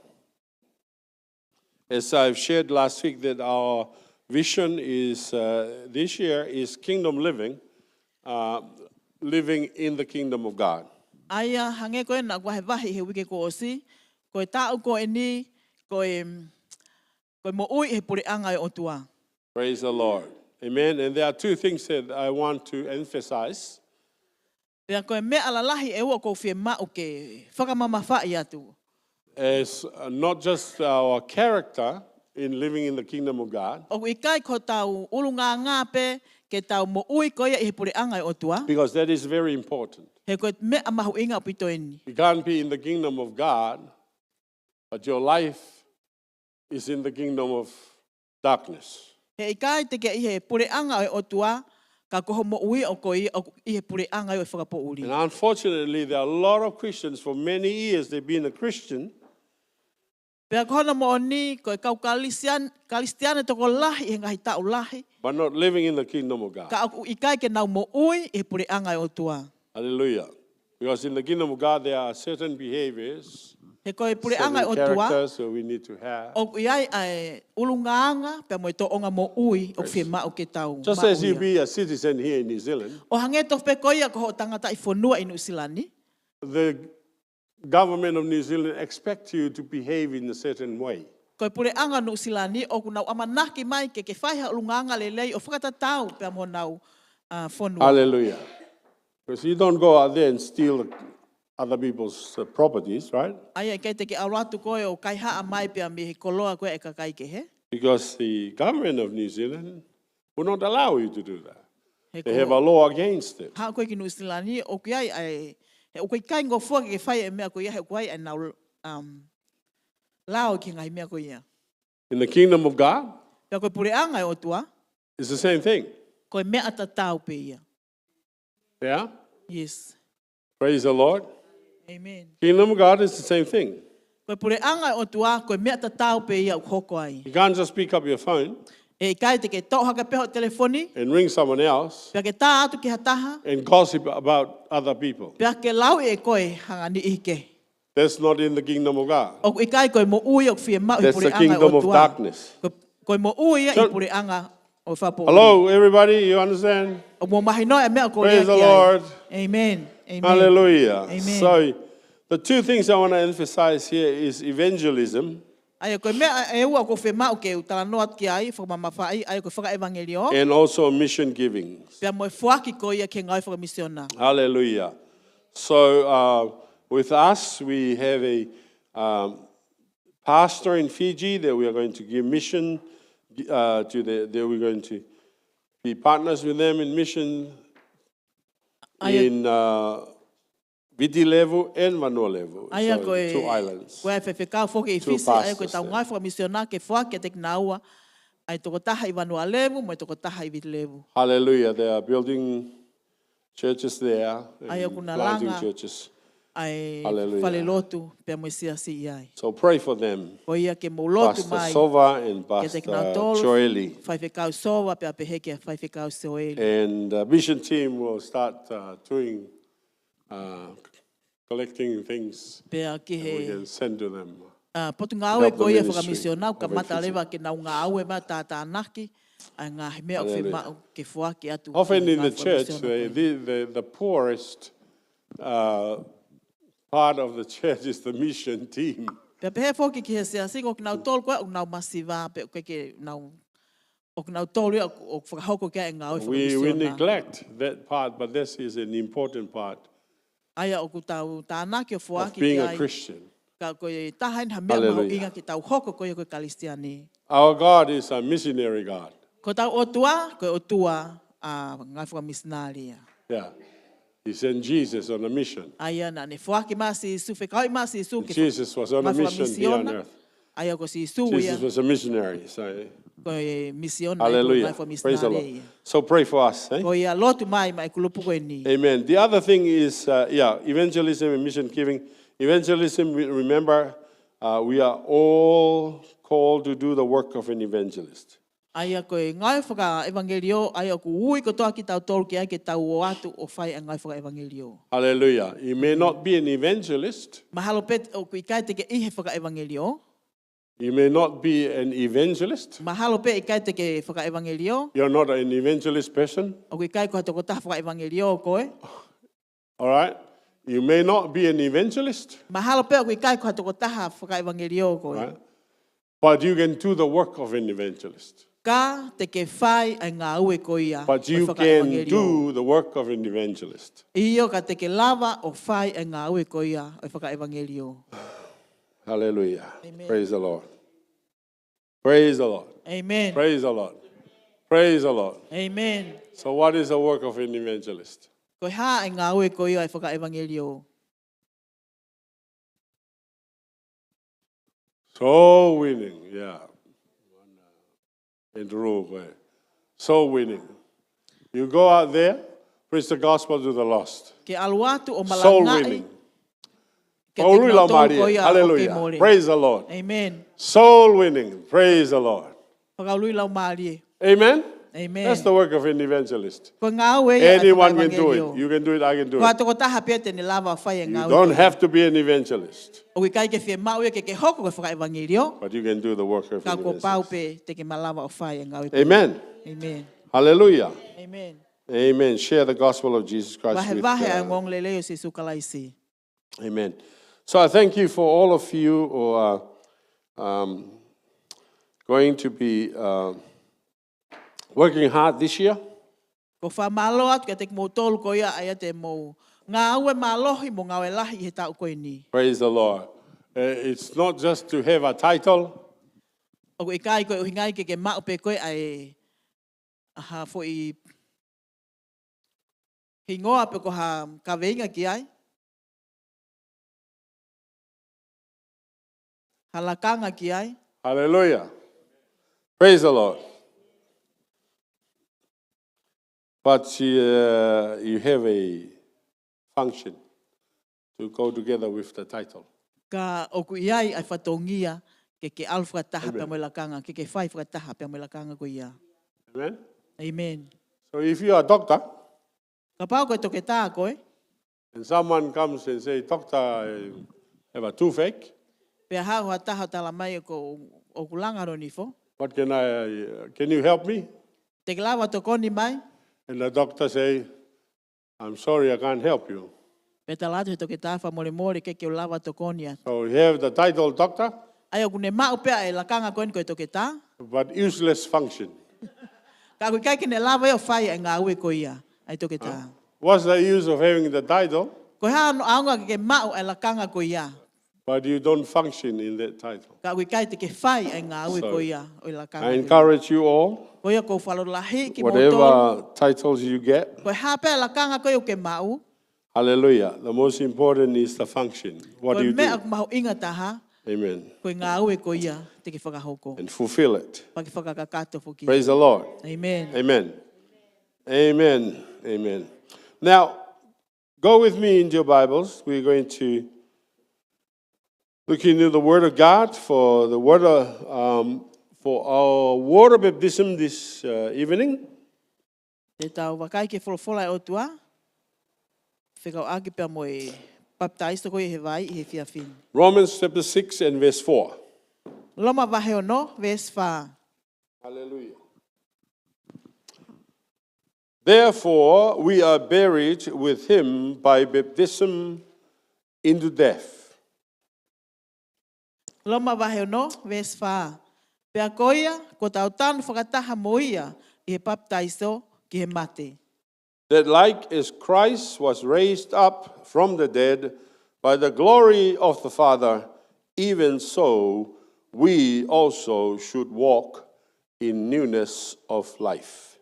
As I've shared last week, that our vision is, uh, this year is kingdom living, uh, living in the kingdom of God. ʻA ia, hangē ko ē naʻa ku vahevahi he uike kuo ʻosi, ko e taʻu ko eni, ko e, ko e moʻui he puleʻanga ʻo e ʻOtua. Praise the Lord. Amen. And there are two things that I want to emphasize. Pea ko e meʻa lalahi ʻe ua ʻoku ou fiemaʻu ke fakamamafaʻi atu. As, uh, not just our character in living in the kingdom of God. ʻOku ʻikai ko hotau ʻulungaanga pē ke tau moʻui ko ia ʻi he puleʻanga ʻo e ʻOtua. Because that is very important. He ko e meʻa mahuʻinga ʻaupito eni. You can't be in the kingdom of God, but your life is in the kingdom of darkness. He ʻikai te ke ʻi he puleʻanga ʻo e ʻOtua, ka ko hoʻo moʻui ʻoku ʻi, ʻoku ʻi he puleʻanga ʻo e fakapoʻuli. And unfortunately, there are a lot of Christians, for many years they've been a Christian, Pea ko hono moʻoni, ko e kau Kalisian-, Kalisitiane tokolahi ʻi he ngaahi taʻu lahi, but not living in the kingdom of God. Ka ʻoku ʻikai ke nau moʻui ʻi he puleʻanga ʻo e ʻOtua. Hallelujah. Because in the kingdom of God, there are certain behaviors, He ko e puleʻanga ʻo e ʻOtua, certain characters that we need to have. ʻOku ʻi ai ʻa e ʻulungaanga, pea mo e tōʻonga moʻui ʻoku fiemaʻu ke tau maʻu ia. Just as you be a citizen here in New Zealand, ʻO hangē tofu pē ko ia ko hoʻo tangataʻi fonua ʻi Nuʻusila ni. The government of New Zealand expect you to behave in a certain way. Ko e puleʻanga Nuʻusila ni ʻoku nau ʻamanaki mai ke ke fai ha ʻulungaanga lelei ʻo fakatatau pea mo honau, uh, fonua. Hallelujah. Because you don't go out there and steal other people's, uh, properties, right? ʻA ia ʻikai te ke ʻalu atu koe ʻo kaihaʻa mai pea mei he koloa ko ē ʻa e kakai kehe. Because the government of New Zealand will not allow you to do that. He They ko have a law against it. Haʻu ko ē ki Nuʻusila ni, ʻoku ʻi ai ʻa e, he ʻoku ʻikai ngofua ke ke fai e meʻa ko ia, he ʻoku ʻi ai ʻenau, um, lao ki he ngaahi meʻa ko ia. In the kingdom of God, Pea ko e puleʻanga ʻo e ʻOtua, it's the same thing. Ko e meʻa tatau pē ia. Yeah? Yes. Praise the Lord. Amen. Kingdom of God is the same thing. Ko e puleʻanga ʻo e ʻOtua, ko e meʻa tatau pē ia ʻoku hoko ai. You can't just pick up your phone He ʻikai te ke toʻo hake pē hoʻo telefoni, and ring someone else pea ke tā atu ki ha taha, and gossip about other people. Pea ke lauʻi ʻe koe ha niʻihi kehe. That's not in the kingdom of God. ʻOku ʻikai ko e moʻui ʻoku fiemaʻu he puleʻanga ʻo e ʻOtua. That's the kingdom of darkness. Ko, ko e moʻui ia ʻi he puleʻanga ʻo e fakapoʻuli. Hello, everybody, you understand? ʻOku mou mahinoʻi e meʻa ʻoku ou lea ki ai. Praise the Lord. Amen. Amen. Hallelujah. Amen. So, the two things I want to emphasize here is evangelism. ʻA ia ko e meʻa ʻe ua ʻoku ou fiemaʻu ke u talanoa atu ki ai, fakamamafaʻi, ʻa ia ko e fakaʻevangeliō. And also mission giving. Pea mo e foaki ko ia ki he ngāue fakamisiona. Hallelujah. So, uh, with us, we have a, um, pastor in Fiji that we are going to give mission, uh, to the, that we're going to be partners with them in mission ʻA ia in, uh, Viti Levu and Vanua Levu. ʻA ia So, ko e, two islands. ko e faifekau foki ʻi Two Fisi, ʻa ia ko e pastors tau there. ngāue fakamisiona ke foaki kiate kinaua ʻa e tokotaha ʻi Vanua Levu mo e tokotaha ʻi Viti Levu. Hallelujah. They are building churches there ʻA ia and ʻoku na planting langa churches. ʻa e Hallelujah. fale lotu pea mo e siasi ʻi ai. So pray for them. Ko ia ke mou lotu Pastor mai Sova and kiate Pastor kinautolu, Joeli. Faifekau Sova pea pehē kia Faifekau Joeli. And, uh, mission team will start, uh, doing, uh, collecting things Pea ki that we he, can send to them. uh, potungāue Help the ko ia ministry fakamisiona, ʻoku over in kamata Fiji. leva ke nau ngāue mai ʻo tātānaki ʻa e ngaahi meʻa ʻoku Hallelujah. fiemaʻu ke foaki atu Often ki he in the ngāue church, fakamisiona ko the, ia. the, the, the poorest, uh, part of the church is the mission team. Pea pehē foki ki he siasi, ko kinautolu ko ē ʻoku nau masiva, pe ʻoku ʻikai ke nau, ʻoku nau tolu ia ʻoku, ʻoku fakahoko ki ai e ngāue We, we fakamisiona. neglect that part, but this is an important part ʻA ia ʻoku tau tānaki ʻo of foaki being ki a ai. Christian. Ka ko e taha eni ha meʻa Hallelujah. mahuʻinga ke tau hoko ko ia ko e Kalisitiane. Our God is a missionary God. Ko hotau ʻOtua, ko e ʻOtua ʻa e ngāue fakamisinale ia. Yeah. He sent Jesus on a mission. ʻA ia naʻa ne foaki mai ʻa Sīsū, fekauʻi mai ʻa Sīsū ke Jesus was on a ngāue mission here on fakamisiona. earth. ʻA ia ko Sīsū ia. Jesus was a missionary. So, Ko e misiona ia, ko e Hallelujah. ngāue Praise the fakamisinale Lord. ia. So pray for us, eh? Ko ia lotu mai maʻa e kulupu ko eni. Amen. The other thing is, uh, yeah, evangelism and mission giving. Evangelism, we remember, uh, we are all called to do the work of an evangelist. ʻA ia ko e ngāue fakaʻevangeliō, ʻa ia ʻoku ui kotoa kitautolu ki ai ke tau ō atu ʻo fai e ngāue fakaʻevangeliō. Hallelujah. You may not be an evangelist. Mahalo pē ʻoku ʻikai te ke ʻi he fakaʻevangeliō. You may not be an evangelist. Mahalo pē ʻikai te ke fakaʻevangeliō. You're not an evangelist person. ʻOku ʻikai ko ha tokotaha fakaʻevangeliō koe. All right? You may not be an evangelist. Mahalo pē ʻoku ʻikai ko ha tokotaha fakaʻevangeliō koe. Right? But you can do the work of an evangelist. Ka te ke fai e ngāue ko ia But ʻo e you can fakaʻevangeliō. do the work of an evangelist. ʻIo, ka te ke lava ʻo fai e ngāue ko ia ʻo e fakaʻevangeliō. Hallelujah. Amen. Praise the Lord. Praise the Lord. Amen. Praise the Lord. Praise the Lord. Amen. So what is the work of an evangelist? Ko e hā e ngāue ko ia e fakaʻevangeliō? Soul winning, yeah. Andrew, eh. Soul winning. You go out there, preach the gospel to the lost. Ke ʻalu atu ʻo Soul malangaʻi winning. Kiate Fakaului kinautolu laumālie. ko ia ʻoku kei Hallelujah. mole. Praise the Lord. Amen. Soul winning. Praise the Lord. Fakaului laumālie. Amen. Amen. That's the work of an evangelist. Ko e ngāue ia ʻa e Anyone can do fakaʻevangeliō. it. You can do it. I can do Ko ha it. tokotaha pē te ne lava ʻo fai e You ngāue don't ko ia. have to be an evangelist, ʻOku ʻikai ke fiemaʻu ia ke ke hoko ko e fakaʻevangeliō. but you can do the work of Ka an kuo pau evangelist. pē te ke malava ʻo fai e ngāue ko ia. Amen. Amen. Hallelujah. Amen. Amen. Share the gospel of Jesus Christ with Vahevahe ʻa e uh, ongoongolelei ʻo Sīsū Kalaisi. Amen. So I thank you for all of you who are um, going to be uh, working hard this year. ʻOku ou fakamālō atu kiate kimoutolu ko ia ʻa ia te mou ngāue mālohi mo ngāue lahi ʻi he taʻu ko eni. Praise the Lord. Uh, it's not just to have a title, ʻOku ʻikai ko e ʻuhinga ia ke ke maʻu pē ko ē ʻa e ʻa ha foʻi hingoa pe ko ha kaveinga ki ai. Ha lakanga ki ai. Hallelujah. Praise the Lord. But uh, you have a function to go together with the title. Ka ʻoku ʻi ai ʻa e fatongia ke ke ʻalu fakataha Amen. pea mo e lakanga, ke ke fai fakataha pea mo e lakanga ko ia. Amen. Amen. So if you are a doctor, Kapau ko e toketā koe, and someone comes and say, "Doctor, I have a toothache." Pea haʻu ha taha ʻo tala mai ʻoku, ʻoku langa hono nifo. What can I, uh, can you help me? Te ke lava tokoni mai? And the doctor say, "I'm sorry, I can't help you." Pea tala atu he toketā, "Fakamolemole, ʻikai ke u lava tokoni atu." So you have the title doctor, ʻA ia ʻoku ne maʻu pē ʻa e lakanga ko eni ko e toketā. but useless function. Ka ʻoku ʻikai ke ne lava ia ʻo fai ʻa e ngāue ko ia ʻa e toketā. What's the use of having the title, Ko e hā hono ʻaonga ke ke maʻu ʻa e lakanga ko ia? but you don't function in that title? Ka ʻoku ʻikai te ke fai ʻa e ngāue So, ko ia ʻo e lakanga I ko ia. encourage you all, Ko ia ʻoku ou fakalotolahiʻi kimoutolu. whatever titles you get, Ko e hā pē ʻa e lakanga ko ia ʻoku ke maʻu. Hallelujah. The most important is the function. What Ko do e you meʻa do? ʻoku mahuʻinga taha, Amen. ko e ngāue ko ia te ke fakahoko. And fulfill it. Pea ke fakakakato foki. Praise the Lord. Amen. Amen. Amen. Amen. Now, go with me into your Bibles. We're going to look into the Word of God for the water, um, for our water baptism this uh, evening. Te tau vakai ki he folofola ʻa e ʻOtua, fekauʻaki pea mo e papitaiso ko ia he vai ʻi he efiafi ni. Romans chapter six and verse four. Loma vahe ono, veesi fā. Hallelujah. Therefore, we are buried with him by baptism into death, Loma vahe ono, veesi fā. Pea ko ia, kuo tau tanu fakataha mo ia ʻi he papitaiso ki he mate. That like as Christ was raised up from the dead by the glory of the Father, even so we also should walk in newness of life.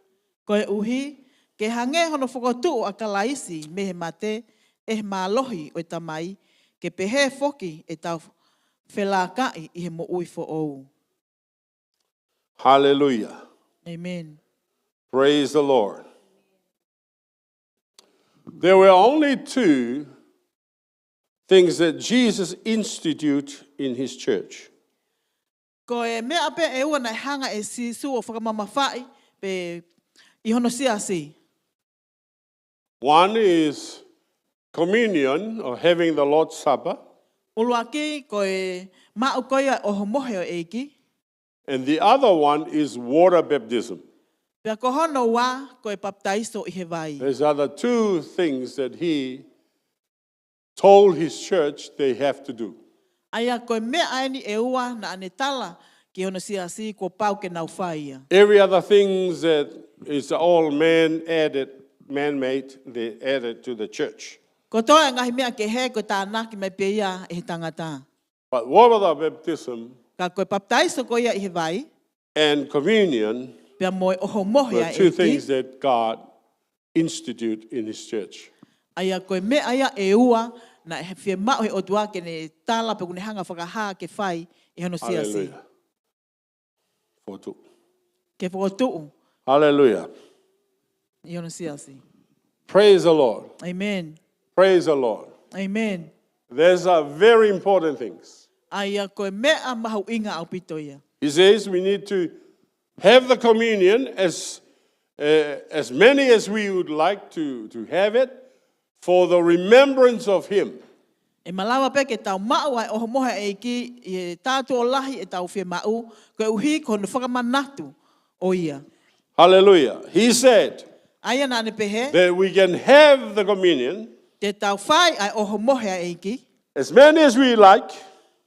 Koeʻuhi, ke hangē hono fokotuʻu ʻa Kalaisi mei he mate ʻe he mālohi ʻo e Tamai, ke pehē foki ʻetau felākaʻi ʻi he moʻui foʻou. Hallelujah. Amen. Praise the Lord. There were only two things that Jesus instituted in his church. Ko e meʻa pē ʻe ua naʻe hanga ʻe Sīsū ʻo fakamamafaʻi pē ʻi hono siasi. One is communion, or having the Lord's Supper. ʻUluaki ko e maʻu ko ia ʻo e ʻohomohe ʻo e ʻEiki. And the other one is water baptism. Pea ko hono ua ko e papitaiso ʻi he vai. These are the two things that he told his church they have to do. ʻA ia ko e meʻa eni ʻe ua naʻa ne tala ki hono siasi kuo pau ke nau fai ia. Every other things that is all man added, man-made, they added to the church. Kotoa e ngaahi meʻa kehe ko e tānaki mai pē ia ʻe he tangata. But water baptism Ka ko e papitaiso ko ia ʻi he vai, and communion pea mo e ʻohomohe ʻa e ʻEiki, were two things that God instituted in his church. ʻA ia ko e meʻa ia ʻe ua naʻe fiemaʻu ʻe he ʻOtua ke ne tala pe kuo ne hanga fakahā ke fai ʻe hono siasi. Hallelujah. Fokotuʻu. Ke fokotuʻu. Hallelujah. ʻI hono siasi. Praise the Lord. Amen. Praise the Lord. Amen. These are very important things. ʻA ia ko e meʻa mahuʻinga ʻaupito ia. He says we need to have the communion as, uh, as many as we would like to, to have it for the remembrance of him. ʻE malava pē ke tau maʻu ʻa e ʻohomohe ʻa e ʻEiki ʻi he taʻu ʻo lahi ʻetau fiemaʻu, koeʻuhi ko hono fakamanatu ʻo ia. Hallelujah. He said ʻA ia naʻa ne pehē, that we can have the communion te tau fai ʻa e ʻohomohe ʻa e ʻEiki as many as we like,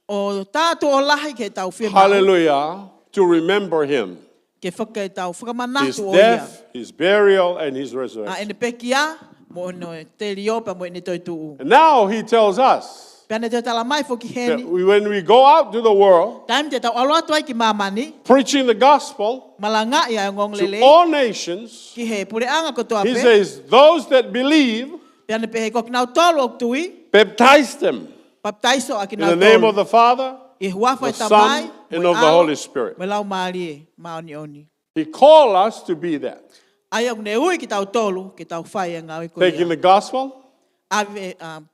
ʻo taʻu ʻo lahi ke tau fiemaʻu. Hallelujah. To remember him. Ke faka-, tau fakamanatu ʻo ia. His death, his burial, and his resurrection. ʻA ʻene pekia, mo hono telio pea mo ʻene toetuʻu. And now he tells us Pea ne toe tala mai foki that heni, we, when we go out to the world, taimi te tau ʻalu atu ai ki māmani, preaching the gospel malangaʻi ʻa e ongoongolelei to all nations, ki he puleʻanga kotoa pē. He says, those that believe, Pea ne pehē ko kinautolu ʻoku tui, baptize them papitaiso ʻa kinautolu in the name of the Father, ʻi he huafa ʻo e Tamai, the Son, and of the Holy Spirit, mo e Laumālie Māʻoniʻoni. He called us to be that. ʻA ia ʻoku ne ui kitautolu ke tau fai ʻa e ngāue ko ia. Taking the gospel, ʻAve, um,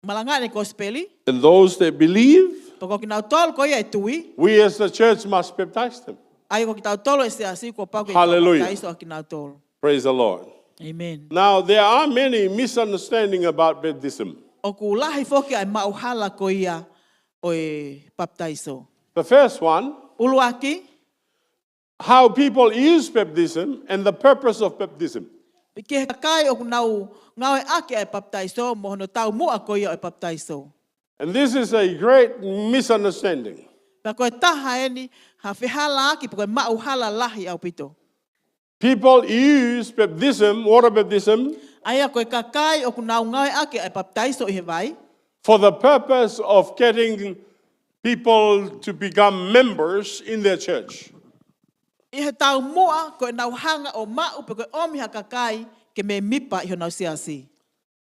malangaʻi ʻa e kosipeli. And those that believe, Pea ko kinautolu ko ia ʻe tui, we as the church must baptize them. ʻA ia ko kitautolu ʻi he siasi kuo pau ke tau papitaiso ʻa kinautolu. Hallelujah. Praise the Lord. Amen. Now, there are many misunderstandings about baptism. ʻOku lahi foki ʻa e maʻuhala ko ia ʻo e papitaiso. The first one, ʻUluaki, how people use baptism and the purpose of baptism. Ki he kakai ʻoku nau ngāueʻaki ʻa e papitaiso mo hono taumuʻa ko ia ʻo e papitaiso. And this is a great misunderstanding. Pea ko e taha eni ha fehālaaki pe ko e maʻuhala lahi ʻaupito. People use baptism, water baptism, ʻA ia ko e kakai ʻoku nau ngāueʻaki ʻa e papitaiso ʻi he vai for the purpose of getting people to become members in their church. ʻI he taumuʻa ko ʻenau hanga ʻo maʻu pe ko e ʻomi ha kakai ke mēmipa ʻi honau siasi.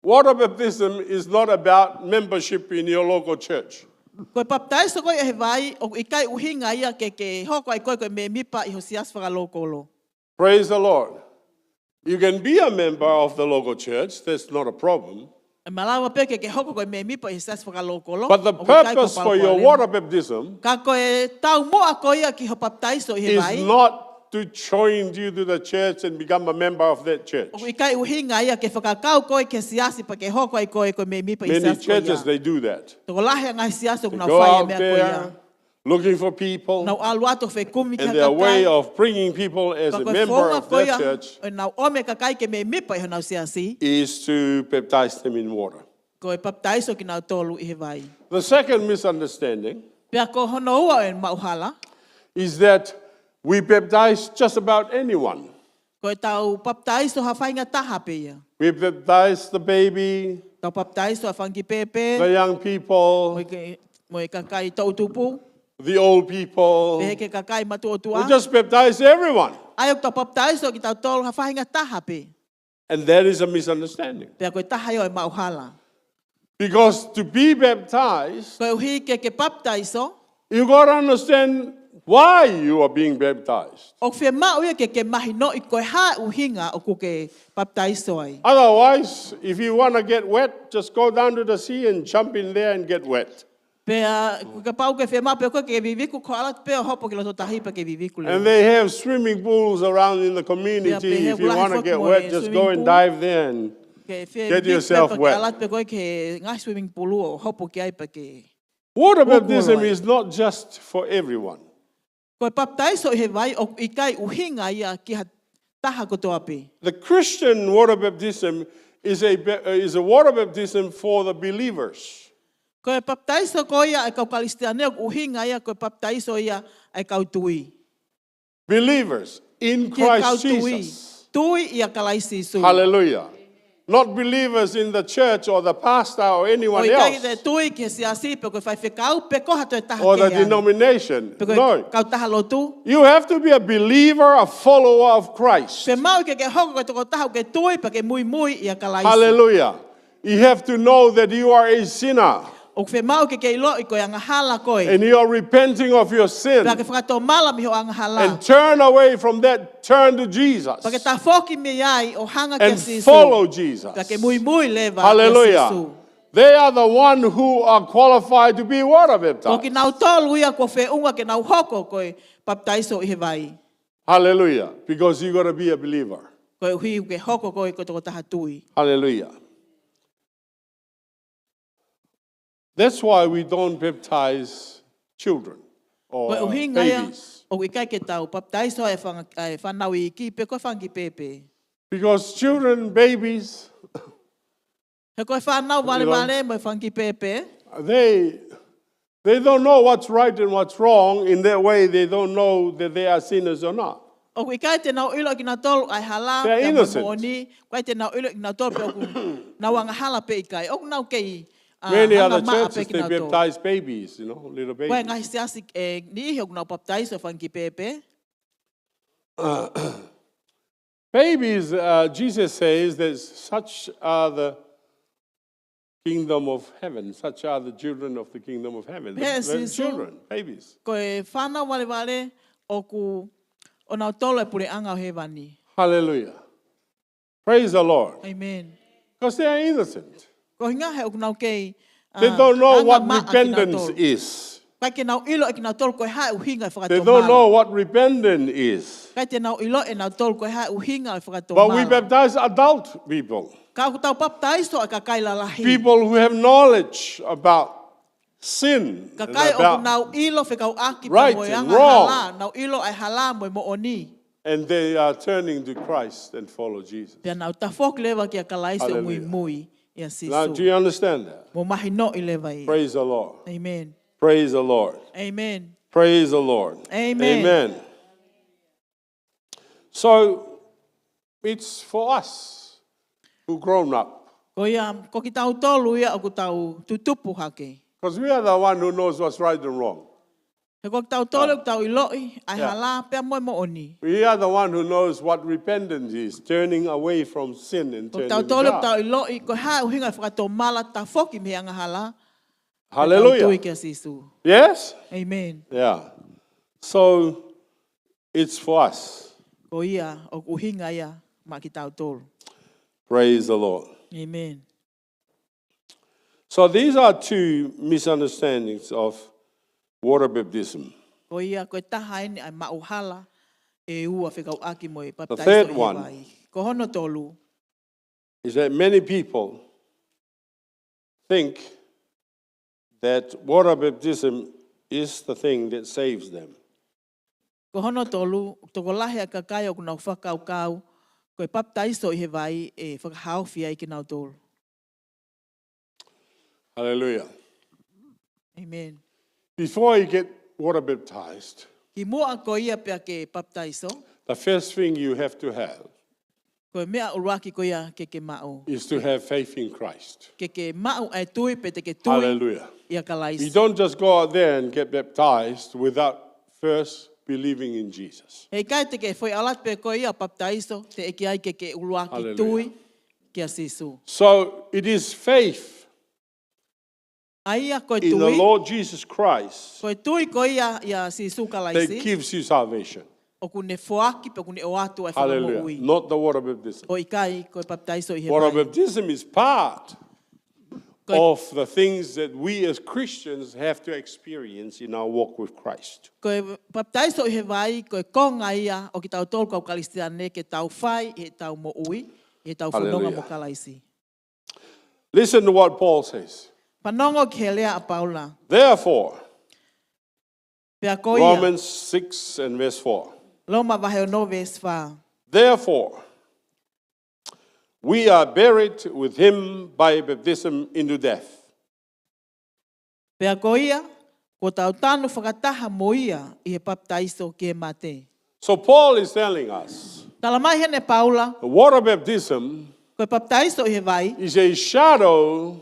Water baptism is not about membership in your local church. Ko e papitaiso ko ia ʻi he vai ʻoku ʻikai ʻuhinga ia ke, ke hoko ai koe ko e mēmipa ʻi ho siasi fakalokolo. Praise the Lord. You can be a member of the local church, that's not a problem. ʻE malava pē ke, ke hoko ko e mēmipa ʻi he siasi fakalokolo, ʻoku ʻikai ko ha palopalema. But the purpose for your water baptism Ka ko e taumuʻa ko ia ki ho papitaiso ʻi he vai is not to join you to the church and become a member of that church. ʻoku ʻikai ʻuhinga ia ke fakakau koe ki he siasi pea ke hoko ai koe ko e mēmipa ʻi he siasi ko ia. Many churches, they do that. Tokolahi ʻa e ngaahi siasi ʻoku nau fai e meʻa ko ia. They go out there looking for people, Nau ʻalu atu ʻo fekumi ki ha kakai. And their way of bringing people as a member of their church Pea ko e founga ko ia ʻenau ʻomi e kakai ke mēmipa ʻi honau siasi is to baptize them in water. Ko e papitaiso kinautolu ʻi he vai. The second misunderstanding Pea ko hono ua ʻo e maʻuhala, is that we baptize just about anyone. Ko ʻetau papitaiso ha faʻahinga taha pē ia. We baptize the baby, tau papitaiso ʻa e fanga kiʻi pēpē, the young people, mo e ke-, mo e kakai toʻutupu, the old people. Pehē ki he kakai matuʻotuʻa. We just baptize everyone. ʻA ia ʻoku tau papitaiso kitautolu ha faʻahinga taha pē. And that is a misunderstanding. Pea ko e taha ia ʻo e maʻuhala. Because to be baptized, koeʻuhi ke ke papitaiso, you got to understand why you are being baptized. ʻOku fiemaʻu ia ke ke mahinoʻi ko e hā e ʻuhinga ʻoku ke papitaiso ai. Otherwise, if you want to get wet, just go down to the sea and jump in there and get wet. Pea, kapau ʻoku ke fiemaʻu pē koe ke viviku, ko e ʻalu atu pē ʻo hopo ki loto tahi pea ke viviku leva. And they have swimming pools around in the community. Pea pehē ʻoku lahi foki mo e swimming pool. If you wanna get wet, just go and dive there and get yourself wet. Ke fie viviku pē pea ke ʻalu atu pē koe ki he ngaahi swimming pool ʻo hopo ki ai pea ke uku ai. Water baptism is not just for everyone. Ko e papitaiso ʻi he vai ʻoku ʻikai ʻuhinga ia ki ha taha kotoa pē. The Christian water baptism is a ba-, is a water baptism for the believers. Ko e papitaiso ko ia ʻa e kau Kalisitiane ʻoku ʻuhinga ia ko e papitaiso ia ʻa e kau tui. Believers in Christ Jesus. Ki he kau tui. Tui ʻia Kalaisi Sīsū. Hallelujah. Not believers in the church or the pastor or anyone else. ʻOku ʻikai ke tui ki he siasi pe ko e faifekau pe ko ha toe taha kehe ange. Or the denomination. No. Pe ko e kautaha lotu. You have to be a believer, a follower of Christ. Fiemaʻu ke ke hoko ko e tokotaha ʻoku ke tui pea ke muimui ʻia Kalaisi. Hallelujah. You have to know that you are a sinner. ʻOku fiemaʻu ke ke ʻiloʻi ko e angahala koe. And you are repenting of your sin. Pea ke fakatomala mei hoʻo angahala. And turn away from that, turn to Jesus. Pea ke tafoki mei ai ʻo hanga kia Sīsū. And follow Jesus. Pea ke muimui leva kia Sīsū. Hallelujah. They are the one who are qualified to be water baptized. Ko kinautolu ia kuo feʻunga ke nau hoko ko e papitaiso ʻi he vai. Hallelujah. Because you gotta be a believer. Koeʻuhi ke hoko koe ko e tokotaha tui. Hallelujah. That's why we don't baptize children or babies. Ko e ʻuhinga ia ʻoku ʻikai ke tau papitaiso e fanga-, e fānau iiki pe ko e fanga kiʻi pēpē. Because children, babies, he ko e fānau valevale mo e fanga kiʻi pēpē. They, they don't know what's right and what's wrong. In that way, they don't know that they are sinners or not. ʻOku ʻikai te nau ʻilo ʻe kinautolu ʻa e hala pea mo e moʻoni. They're innocent. ʻOku ʻikai te nau ʻilo ʻe kinautolu pe ʻoku nau angahala pe ʻikai. ʻOku nau kei, ah, anga maʻa pē kinautolu. Many other churches, they baptize babies, you know, little babies. Ko e ngaahi siasi, eh, niʻihi ʻoku nau papitaiso e fanga kiʻi pēpē. Uh, babies, uh, Jesus says that such are the kingdom of heaven, such are the children of the kingdom of heaven. Pehē ʻe Sīsū, children, babies. Ko e fānau valevale ʻoku ʻonautolu e puleʻanga ʻo hēvani. Hallelujah. Praise the Lord. Amen. 'Cause they are innocent. Ko e ʻuhinga he ʻoku nau kei, ah, anga maʻa kinautolu. They don't know what repentance is. ʻIkai ke nau ʻilo ʻe kinautolu ko e hā e ʻuhinga e fakatomala. They don't know what repentance is. ʻIkai te nau ʻilo ʻe nautolu ko e hā e ʻuhinga e fakatomala. But we baptize adult people. Ka ʻoku tau papitaiso e kakai lalahi. People who have knowledge about sin and about right and wrong. Kakai ʻoku nau ʻilo fekauʻaki pea mo e angahala, nau ʻilo ʻa e hala mo e moʻoni. And they are turning to Christ and follow Jesus. Pea nau tafoki leva kia Kalaisi ʻo muimui ʻia Sīsū. Hallelujah. Now, do you understand that? Mou mahinoʻi leva ia. Praise the Lord. Amen. Praise the Lord. Amen. Praise the Lord. Amen. Amen. So, it's for us who grown up. Ko ia, ko kitautolu ia ʻoku tau tutupu hake. 'Cause we are the one who knows what's right and wrong. He ko kitautolu ʻoku tau ʻiloʻi ʻa e hala pea mo e moʻoni. We are the one who knows what repentance is, turning away from sin and turning to God. Ko kitautolu ʻoku tau ʻiloʻi ko e hā e ʻuhinga e fakatomala, tafoki mei he angahala. Hallelujah. Tau tui kia Sīsū. Yes? Amen. Yeah. So, it's for us. Ko ia, ʻoku ʻuhinga ia maʻa kitautolu. Praise the Lord. Amen. So these are two misunderstandings of water baptism. Ko ia, ko e taha eni ʻa e maʻuhala ʻe ua fekauʻaki mo e papitaiso ʻi he vai. The third one. Ko hono tolu. Is that many people think that water baptism is the thing that saves them. Ko hono tolu, tokolahi ʻa e kakai ʻoku nau fakakaukau ko e papitaiso ʻi he vai ʻe fakahaofi ai kinautolu. Hallelujah. Amen. Before you get water baptized, Kimuʻa ko ia pea ke papitaiso, the first thing you have to have ko e meʻa ʻuluaki ko ia ke ke maʻu. is to have faith in Christ. Ke ke maʻu ʻa e tui pe te ke tui Hallelujah. ʻia Kalaisi. You don't just go out there and get baptized without first believing in Jesus. He ʻikai te ke foʻi ʻalu atu pē ko ia ʻo papitaiso, teʻeki ai ke ke ʻuluaki Hallelujah. Tui kia Sīsū. So it is faith ʻA ia ko e in the tui, Lord Jesus Christ ko e tui ko ia ʻia Sīsū that Kalaisi, gives you salvation. ʻoku ne foaki pe ʻoku ne ʻoatu ʻa e Hallelujah. fakamoʻui. Not the water baptism. ʻO ʻikai ko e papitaiso ʻi he Water vai. Baptism is part Ko- of the things that we as Christians have to experience in our walk with Christ. Ko e papitaiso ʻi he vai, ko e konga ia ʻo kitautolu kau Kalisitiane ke tau fai ʻi heʻetau moʻui, ʻi heʻetau fononga Hallelujah. mo Kalaisi. Listen to what Paul says. Fanongo ki he lea ʻa Paula. Therefore, Pea ko ia, Romans six and verse four. Loma vahe ono veesi fā. Therefore, we are buried with him by baptism into death. Pea ko ia, kuo tau tanu fakataha mo ia ʻi he papitaiso ki he mate. So Paul is telling us Tala mai heni ʻe Paula, the water baptism ko e papitaiso ʻi he vai, is a shadow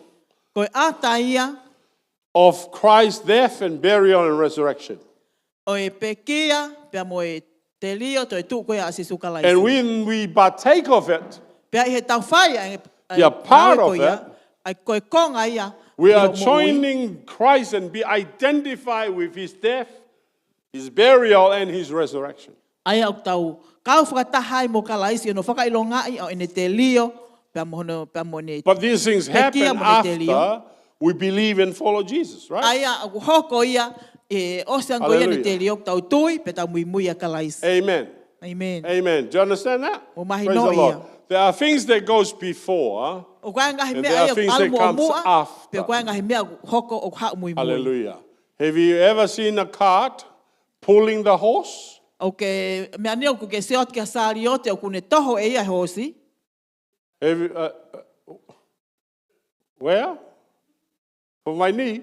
ko e ʻata ia of Christ's death and burial and resurrection. ʻo e pekia, pea mo e telio, toe tuʻu ko ia ʻa Sīsū Kalaisi. And when we partake of it, Pea ʻi heʻetau fai ʻa e, ʻa e be a part ngāue ko of ia, it, ʻa e ko e konga ia, we ʻi are hoʻo moʻui. Joining Christ and be identified with his death, his burial, and his resurrection. ʻA ia ʻoku tau kau fakataha ai mo Kalaisi, ʻi hono fakaʻilongaʻi ʻa ʻene telio, pea mo hono, pea mo ʻene But these things pekia happen mo ʻene telio. After we believe and follow Jesus, ʻA right? ia ʻoku hoko ia, ʻi he ʻosi ange ko ia ʻene Hallelujah. Telio, ʻoku tau tui, pea tau muimui ʻia Kalaisi. Amen. Amen. Amen. Do you understand that? Mo mahino Praise the Lord. ia. There are things that goes before, ʻOku ʻi ai e ngaahi and meʻa there ia are ʻoku things ʻalu that mo comes muʻa, after. Pea ʻoku ʻi ai e ngaahi meʻa ʻoku hoko ʻoku haʻu muimui. Hallelujah. Have you ever seen a cart pulling the horse? ʻOku ke, meʻa ni ʻoku ke sio atu ki ha saliote ʻoku ne toho ʻe ia he hoosi. Have you, uh, uh, where? For my knee.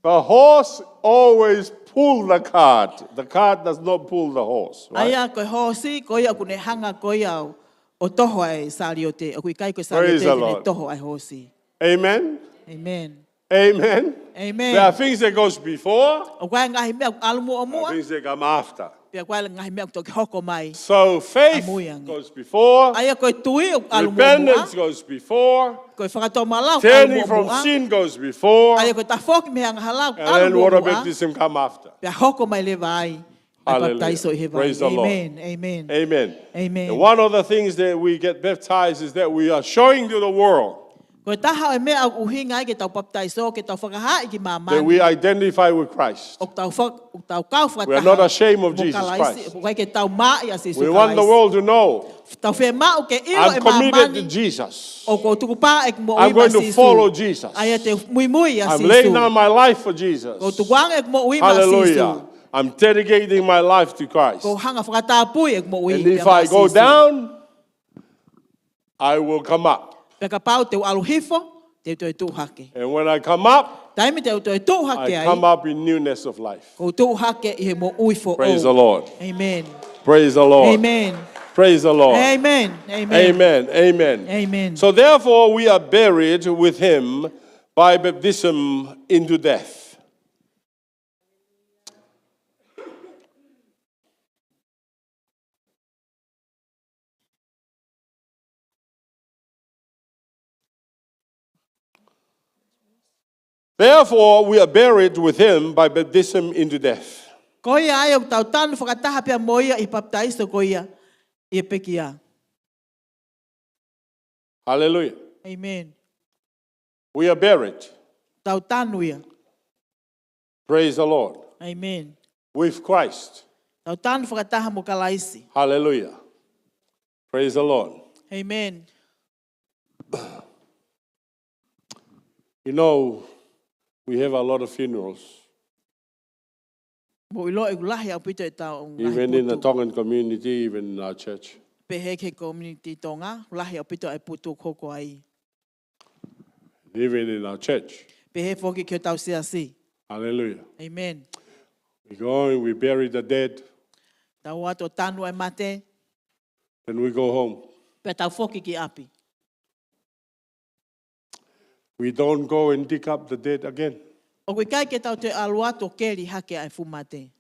The horse always pull the cart. The cart does not pull the horse, ʻA ia right? ko e hoosi, ko ia ʻoku ne hanga ko ia ʻo, ʻo toho ʻa e saliote, ʻoku ʻikai ko e saliote Praise the ʻoku ne Lord. Toho ʻa e hoosi. Amen. Amen. Amen. Amen. There are things that goes before, ʻOku ʻi ai e ngaahi meʻa ʻoku ʻalu muʻa there are muʻa, things that come after. Pea ʻoku ʻi ai e ngaahi meʻa ʻoku toki hoko mai. So faith ʻAmuiangi. Goes before, ʻA ia ko e tui ʻoku ʻalu muʻa muʻa, repentance goes before, ko e fakatomala ʻoku ʻalu turning muʻa from muʻa, sin goes before, ʻA ia ko e tafoki mei he angahala ʻoku and ʻalu then muʻa water muʻa, baptism come after. Pea hoko mai leva ai ʻa e Hallelujah. Papitaiso ʻi he vai. Praise the Lord. Amen. Amen. Amen. Amen. And one of the things that we get baptized is that we are showing to the world Ko e taha ʻo e meʻa ʻoku ʻuhinga ai ke tau papitaiso, ke tau fakahaaʻi ki māmani. That we identify with Christ. ʻOku tau fa-, ʻoku tau kau fakataha. We are not ashamed of mo Jesus Kalaisi, Christ. ʻOku ʻikai ke tau mā ʻia Sīsū We want the Kalaisi. World to know Tau fiemaʻu ke ʻilo I'm ʻe committed māmani. To Jesus. ʻOku ou tukupā ʻeku moʻui I'm maʻa going to Sīsū. Follow Jesus. ʻA ia te u muimui ʻia Sīsū. I'm laying down my life for Jesus. ʻOku ou tukuange ʻeku moʻui maʻa Hallelujah. Sīsū. I'm dedicating my life to Christ. ʻOku ou hanga fakatāpui ʻeku moʻui. And if Maʻa I go Sīsū. Down, I will come up. Pea kapau te u ʻalu hifo, te u toe tuʻu hake. And when I come up, Taimi te u toe tuʻu hake I ai, come up in newness of life. ʻOku ou tuʻu hake ʻi he moʻui foʻou. Praise the Lord. Amen. Praise the Lord. Amen. Praise the Lord. Amen. Amen. Amen. Amen. Amen. So therefore we are buried with him by baptism into death. Therefore, we are buried with him by baptism into death. Ko ia ai ʻoku tau tanu fakataha pea mo ia ʻi he papitaiso ko ia ʻi he pekia. Hallelujah. Amen. We are buried. Tau tanu ia. Praise the Lord. Amen. With Christ. Tau tanu fakataha mo Kalaisi. Hallelujah. Praise the Lord. Amen. You know, we have a lot of funerals. Mou ʻilo ʻoku lahi ʻaupito ʻetau ngaahi putu. Even in the Tongan community, even in our church. Pehē ki he community Tonga, lahi ʻaupito ʻa e putu ʻoku hoko ai. Even in our church. Pehē foki ki hotau siasi. Hallelujah. Amen. We go and we bury the dead, Tau ō atu ʻo tanu e mate, then we go home. pea tau foki ki ʻapi. We don't go and dig up the dead again. ʻOku ʻikai ke tau toe ʻalu atu ʻo keli hake ʻa e fuʻu mate.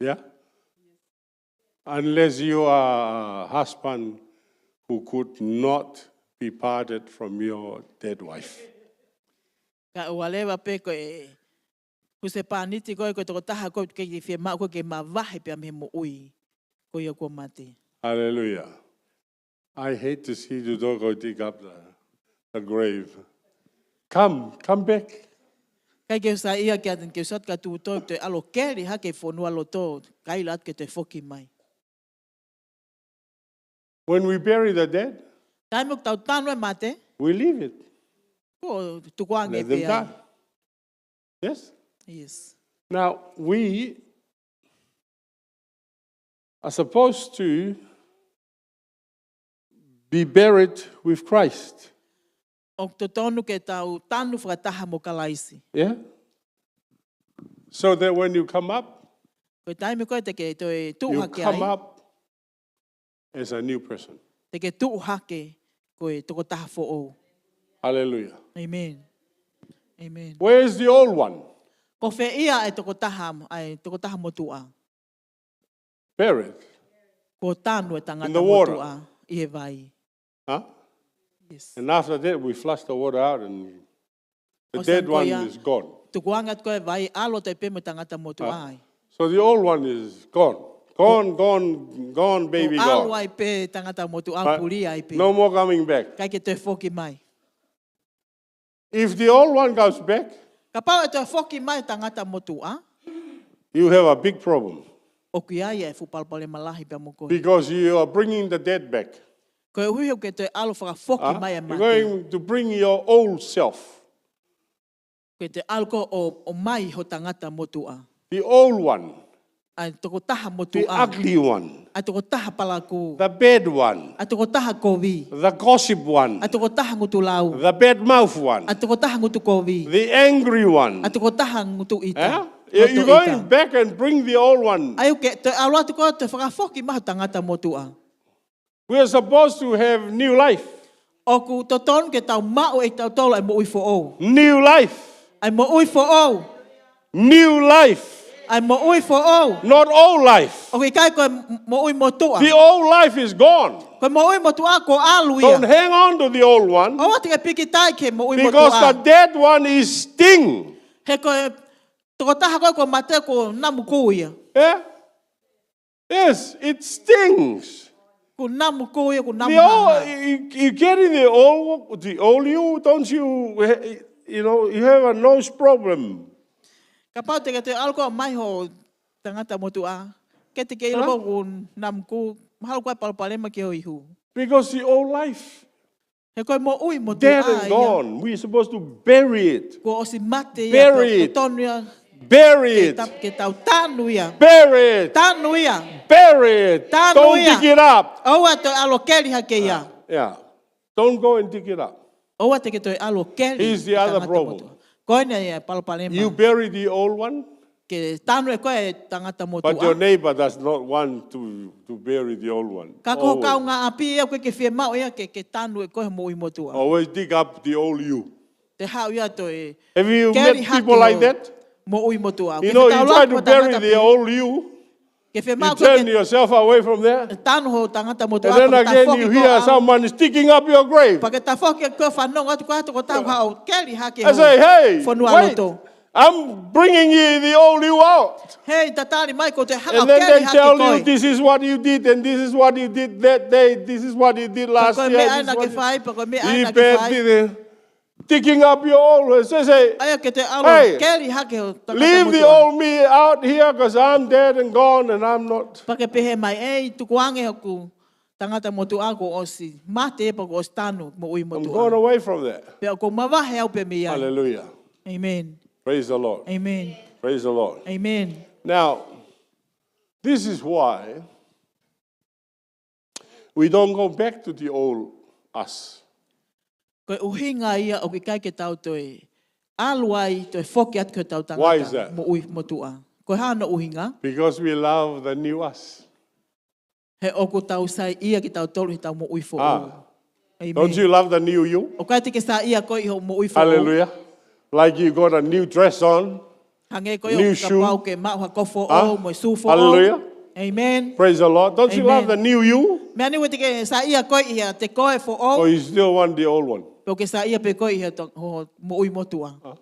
Yeah? Unless you are a husband who could not be parted from your dead wife. Ka ʻoua leva pē ko e husepāniti koe, ko e tokotaha koe ʻoku ke fiemaʻu koe ke mavahe pea mei he moʻui ko ia kuo mate. Hallelujah. I hate to see you don't go dig up the, the grave. Come, come back. ʻIkai ke u saiʻia ke ʻatu, ke u saiʻia ke ʻatu toe, toe ʻalu ʻo keli hake e fonualoto, kaila atu ke toe foki mai. When we bury the dead, Taimi ʻoku tau tanu e mate, we leave it. ʻoku tukuange Let them pē ai. Die. Yes? Yes. Now, we are supposed to be buried with Christ. ʻOku totonu ke tau tanu fakataha mo Kalaisi. Yeah? So that when you come up, Ko e taimi ko ē te ke toe tuʻu you hake come ai, up as a new person. te ke tuʻu hake ko e tokotaha foʻou. Hallelujah. Amen. Amen. Where is the old one? Ko fē ia e tokotaha, ʻa e tokotaha motuʻa? Buried. Kuo tanu e tangata In the water. Motuʻa ʻi he vai. Huh? Yes. And after that, we flush the water out and the ʻO dead sani ko one ia, is gone. Tukuange atu ko ē e vai, ʻalu atu ai pē mo e tangata motuʻa ai. So the old one is gone. Gone, gone, gone, baby ʻAlu gone. ai pē tangata motuʻa, But puli ai pē. No more coming back. ʻIkai ke toe foki mai. If the old one comes back, Kapau ʻe toe foki mai tangata motuʻa, you have a big problem. ʻOku ʻi ai e fuʻu palopalema lahi pea mo koe. Because you are bringing the dead back. Koeʻuhi ʻoku ke toe ʻalu fakafoki Huh? mai e You're mate. Going to bring your old self. ʻOku ke toe ʻalu koe ʻo, ʻomai ho tangata motuʻa. The old one. ʻA e tokotaha The motuʻa. Ugly one. ʻA e tokotaha palakū. The bad one. ʻA e tokotaha kovi. The gossip one. ʻA e tokotaha ngutu lau. The bad mouth one. ʻA e tokotaha ngutu kovi. The angry one. ʻA e tokotaha ngutu ʻita. Huh? Loto You're going ʻita. Back and bring the old one. ʻA ia ʻoku ke toe ʻalu atu koe ʻo toe fakafoki mai ho tangata motuʻa. We are supposed to have new life. ʻOku totonu ke tau maʻu ʻe tautolu e moʻui foʻou. New life. ʻA e moʻui foʻou. New life. ʻA e moʻui foʻou. Not old life. ʻOku ʻikai ko e moʻui motuʻa. The old life is gone. Ko e moʻui motuʻa kuo ʻalu ia. Don't hang on to the old one. ʻOua te ke pīkitai ki he moʻui Because the motuʻa. Dead one is sting. He ko e tokotaha ko ē kuo mate kuo namu kū ia. Yeah? Yes, it stings. Kuo namu kū ia, kuo namu The old, hā. You, you get in the old, the old you, don't you, you know, you have a nose problem. Kapau te ke toe ʻalu koe ʻo ʻomai ho tangata motuʻa, ke te ke ʻilo Huh? Kuo namu kū, mahalo ko e palopalema ki ho ihu. Because the old life, He ko e moʻui motuʻa dead and ia. Gone. We're supposed to bury it. Kuo ʻosi mate ia, Bury it. Totonu ia. Bury Ke it. ta-, ke tau tanu ia. Bury it. Tanu ia. Bury it. Tanu Don't ia. Dig it up. ʻOua toe ʻalu ʻo keli hake ia. Yeah. Don't go and dig it up. ʻOua te ke toe ʻalu ʻo keli. Here's the other Tangata problem. Motuʻa. Ko ena ia e palopalema. You bury the old one, Ke tanu ʻe koe e tangata motuʻa. But your neighbor does not want to, to bury the old one. Ka ko ho Always. Kaungāʻapi ia ʻoku ʻikai ke fiemaʻu ia ke, ke tanu ʻe koe e moʻui motuʻa. Always dig up the old you. Te haʻu ia toe. Have you Keli met hake people like ho that? Moʻui motuʻa. You Ke know, tau you lau try to mo bury tangata the pē. Old you. Ke You fiemaʻu turn ke yourself away from there. Tanu ho tangata motuʻa. And then Pea ke again, tafoki you koe hear ʻo someone is digging up your grave. Pea ke tafoki koe ʻo fanongo atu ko e tokotaha ʻoku keli hake I ho say, hey, fonua wait, loto. I'm bringing you the old you out. Hei, tatali mai ʻoku ou toe hanga ʻo And then keli they hake tell koe. You, this is what you did, and this is what you did that day, this is what you did Pea last ko e year. meʻa This ena what ke you fai, pea ko e meʻa He ena ke bad fai. did it. Digging up your old. Say, say, ʻA ia ke toe ʻalu hey, ʻo keli hake ho tangata leave the motuʻa. Old me out here because I'm dead and gone and I'm not. Pea ke pehē mai, ei, tukuange hoku tangata motuʻa kuo ʻosi mate pea kuo ʻosi tanu moʻui I'm motuʻa. Going away from there. Pea ʻoku ou mavahe au pē mei ai. Hallelujah. Amen. Praise the Lord. Amen. Praise the Lord. Amen. Now, this is why We don't go back to the old us. Ko e ʻuhinga ia ʻoku ʻikai ke tau toe ʻalu ai, toe foki atu ki hotau Why is tangata that? moʻui motuʻa. Ko e hā hono ʻuhinga? Because we love the new us. He ʻoku tau saiʻia kitautolu ʻi heʻetau moʻui foʻou. Ah. Amen. Don't you love the new you? ʻOku ʻikai te ke saiʻia koe ʻi hoʻo moʻui foʻou? Hallelujah. Like you got a new dress on. Hangē ko ia New ʻoku shoe. Kapau ke maʻu ha kofu foʻou Ah, mo e sū foʻou. hallelujah. Amen. Praise the Lord. Don't you love Amen. The new you? Meʻa ni, ʻoku ʻikai te ke saiʻia koe ʻi heʻete koe foʻou. Or you still want the old one? Pe ʻoku ke saiʻia pē koe ʻi heʻete ho moʻui motuʻa.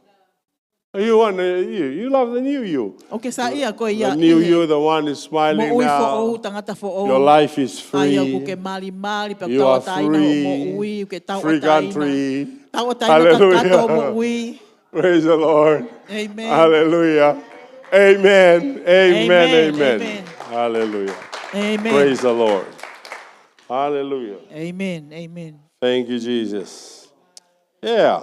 You want the, you, you love the new you. ʻOku ke saiʻia koe ia The new ʻi he you, the one is smiling moʻui foʻou, now. Tangata foʻou. Your life is ʻA ia ʻoku free. ke malimali, pea You are tauʻatāina hoʻo free. Moʻui, ʻoku ke Free tauʻatāina. country. Tauʻatāina kakato hoʻo Moʻui. Praise the Lord. Amen. Hallelujah. Amen. Amen. Amen. Amen. Amen. Hallelujah. Amen. Praise the Lord. Hallelujah. Amen. Amen. Thank you, Jesus. Yeah.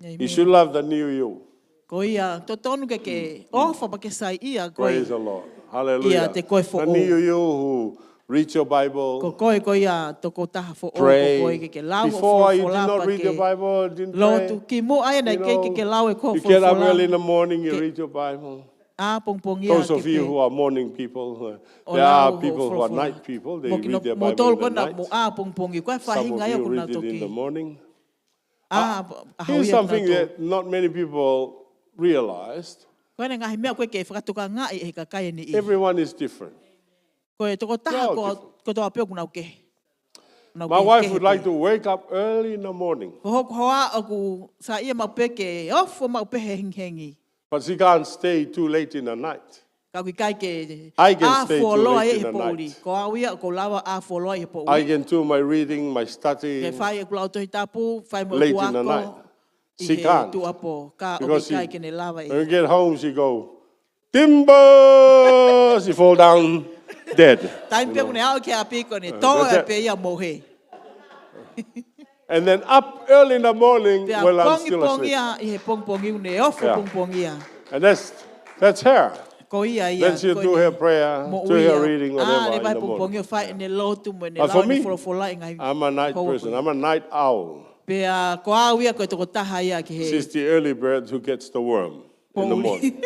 Amen. You should love the new you. Ko ia, totonu ke ke ʻofa pea ke saiʻia koe. Praise the Lord. Hallelujah. Ia te koe The foʻou. new you who read your Bible, Ko koe ko ia tokotaha foʻou, pray. Ko koe ke ke lau Before you did folofola not pea read ke your Bible, didn't pray. Lotu ki muʻa ia naʻe You ʻikai ke know, ke lau e ko you get up folofola. early in the morning, you Ke- read your Bible. ʻApongipongia Those ke of you pē. Who are morning people, uh, ʻO there are lau people hoʻo who are folofola. Night people, they Mo ki read their no- Bible moutolu in the kona night. mo ʻapongipongi. Ko e Some faʻahinga of ia you ʻoku nau read it in the toki. Morning. ʻA, ʻa, Here's ia something kinautolu. That not many people realized. Ko e ngaahi meʻa ʻoku ʻikai ke fakatokangaʻi ʻe he kakai ʻe niʻihi. Everyone is different. Ko e tokotaha We're all ko, different. Kotoa pē ʻoku nau kehe. Nau My kehe, wife kehe would pē. Like to wake up early in the morning. Ko hoku hoa ʻoku saiʻia maʻu pē ke ofo maʻu pē he hengihengi. But she can't stay too late in the night. Ka ʻoku ʻikai ke I can stay too ʻāfuoloa late ia in he the poʻuli. Night. Ko au ia ʻoku ou lava ʻāfuoloa he poʻuli. I can do my reading, my study Ke fai ʻeku lau Tohi Tapu, fai mo late ʻeku in the ako night. ʻi She he can't. tuʻuapo, ka ʻoku Because she, ʻikai ke ne lava when we ia. Get home, she go, "Timber!" She fall down dead. Taimi You pē know. ʻoku ne aʻu ki he ʻapi ko ʻene Uh, tō that's ʻe it. Pē ia mohe. And then up early in the morning Pea while I'm still asleep. Pongipongia ʻi he pongipongi ʻoku ne ofo Yeah. Pongipongia. And that's, that's her. Ko ia ia. Then she'll Ko Do ʻene her prayer, moʻui do her ia. Reading, Ah, whatever, ne in vai the morning. Pongipongia fai ʻene lotu mo ʻene But lau for ʻene me, folofola ʻi he ngaahi I'm a night houa person. ko ia. I'm a night owl. Pea ko au ia ko e tokotaha ia ki he She's the early bird who gets the worm in the Poʻuli. Morning.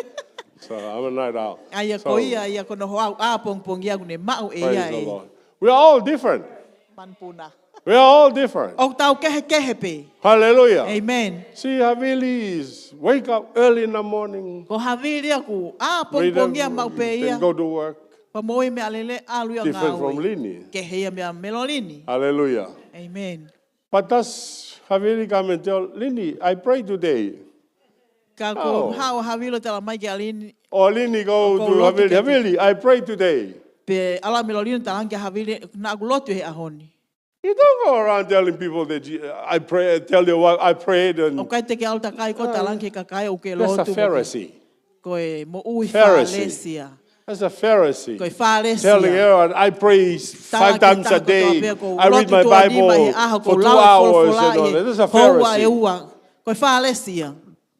So I'm a night owl. ʻA ia So, ko ia ia ko hono hoa ʻapongipongia ʻoku ne maʻu ʻe ia Praise the ʻe. Lord. We are all different. Manupuna. We are all different. ʻOku tau kehekehe pē. Hallelujah. Amen. See, Havili is wake up early in the morning. Ko Havili ʻoku Read ʻapongipongia and, maʻu pē ia. Then go to work. Pea moʻui meʻalele ʻalu ia Different from ngāue. Lini. Kehe ia meia Melolini. Hallelujah. Amen. But does Havili come and tell Lini, "I pray today"? Ka Oh. ʻoku haʻu ʻa Havili ʻo tala mai kia Lini. Or Lini go Ko to lotu Havili, ke- "Havili, I pray today." Pea ʻalu ʻa Melolini ʻo tala ange kia Havili, naʻa ku lotu he ʻaho ni. You don't go around telling people that you, I pray, tell you what I prayed and ʻOku ʻikai te ke ʻalu takai koe ʻo tala ange ki he kakai ʻoku ke That's a lotu. Pharisee. Ko e moʻui Pharisee. Fālesi ia. That's a Pharisee. Ko e Fālesi ia. Telling everyone, "I pray Tala five times a ki he taha kotoa day. Pea ʻoku I read lotu my tuʻo nima he Bible ʻaho, for ʻoku two lau e hours folofola and all ʻi that." he That's a houa ʻe Pharisee. ua. Ko e Fālesi ia.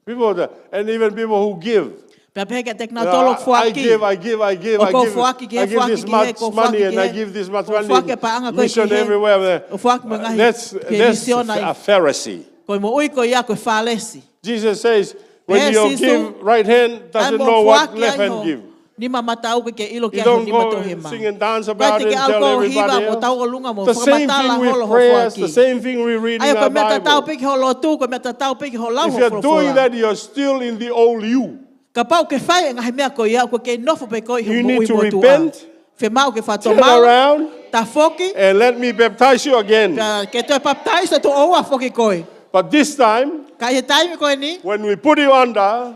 People that, and even people who give. Pea pehē ki he You know, taha kotoa ʻoku I, I foaki. give, I give, I give, I ʻOku ou give. foaki ki he, I give foaki this ki he, much ʻoku ou money foaki and ki I he. Give this much ʻOku ou money. Foaki e paʻanga ko ē Mission ki he. Everywhere. ʻOku ou foaki mo e ngaahi, That's, ki he that's misiona. A Pharisee. Ko e moʻui ko ia ko e Fālesi. Jesus says, "When Pehē ʻe you Sīsū, give, right hand doesn't know what left hand give." Nima mataʻu ʻoku ʻikai ke ʻilo You ki ai don't nima go tohi ʻe maʻu. Sing and dance ʻOku ʻikai about te it ke and ʻalu tell koe ʻo hiva everybody mo tau else. ʻolunga mo The same fakamatala thing with holo hoʻo prayers, foaki. The same thing we read in ʻA ia ko e our meʻa tatau Bible. Pē ki hoʻo lotu, ko e meʻa tatau pē ki hoʻo lau. If you're doing that, you're still in the old you. Kapau ʻoku ke fai e ngaahi meʻa ko ia, ʻoku ke nofo pē koe ʻi he moʻui motuʻa. You need to repent. Fiemaʻu ke fakatomala. Turn around. Tafoki. And let me baptize you again. Pea ke toe papitaiso tuʻo ua foki koe. But this time, ka ʻi he taimi ko eni, when we put you under,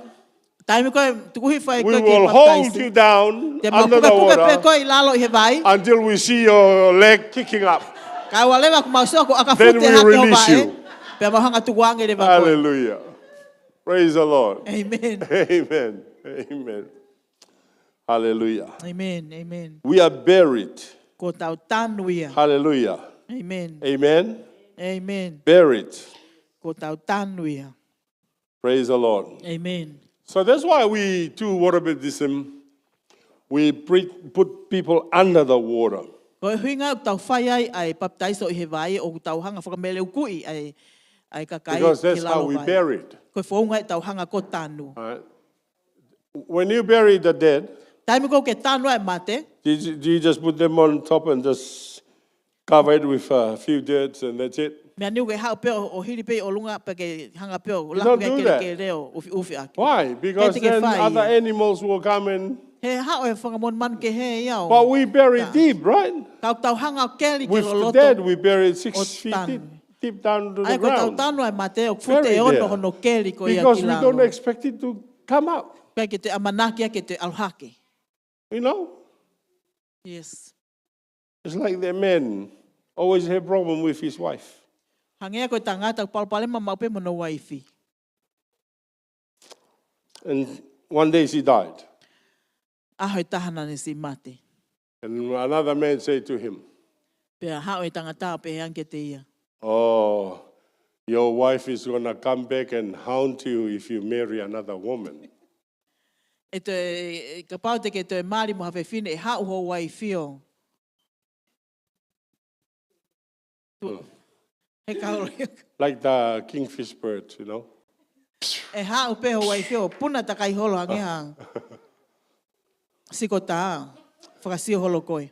taimi ko ē tuku hifo ai koe ke papitaiso, we will hold you down under the water. Te mau pukepuke pē koe ʻi lalo ʻi he vai. Until we see your leg kicking up. Kae ʻoua leva kuo mau sio ko ʻaka fute hake ʻo vaʻe. Then we release you. Pea mau hanga tukuange leva koe. Hallelujah. Praise the Lord. Amen. Amen. Amen. Hallelujah. Amen. Amen. We are buried. Kuo tau tanu ia. Hallelujah. Amen. Amen. Amen. Buried. Kuo tau tanu ia. Praise the Lord. Amen. So that's why we do water baptism. We pre- put people under the water. Ko e ʻuhinga ʻoku tau fai ai ʻa e papitaiso ʻi he vai, ʻoku tau hanga ʻo fakameleukuʻi ʻa e, ʻa e kakai ki lalo vai. Because that's how we bury it. Ko e founga ʻetau hanga ʻo tanu. All right? When you bury the dead, Taimi ʻoku ke tanu ai e mate, do you, do you just put them on top and just cover it with a few dirts and that's it? Meʻa ni ʻoku ke haʻu pē ʻo, ʻo hili pē ʻi ʻolunga pea ke hanga pē ʻo laku ke kelekele ʻo ʻufiʻufi ʻaki. You don't do that. Why? Because then other animals will come and He haʻu e fanga monumanu kehe ia ʻo. But we bury deep, right? Ka ʻoku tau hanga ʻo keli ki loloto. With the dead, we bury it six feet deep, deep down to the ground. ʻA ia ko ʻetau tanu ai e mate ʻoku fute ʻe ono hono keli ko ia ki lalo. Bury it there. Because we don't expect it to come up. ʻIkai ke toe ʻamanaki ia ke toe ʻalu hake. You know? Yes. It's like the man always have problem with his wife. Hangē ko e tangata ʻoku palopalema maʻu pē mo hono uaifi. And one day she died. ʻAho ʻe taha naʻa ne siʻi mate. And another man said to him, Pea haʻu e tangata ʻo pehē ange kiate ia, "Oh, your wife is gonna come back and haunt you if you marry another woman." ʻE toe, kapau te ke toe mali mo ha fefine ʻe haʻu ho uaifi ʻo. Tu-, he kaolo ia. Like the kingfish bird, you know? ʻE haʻu pē ho uaifi ʻo puna takai holo hangē ha sikotā, fakasio holo koe.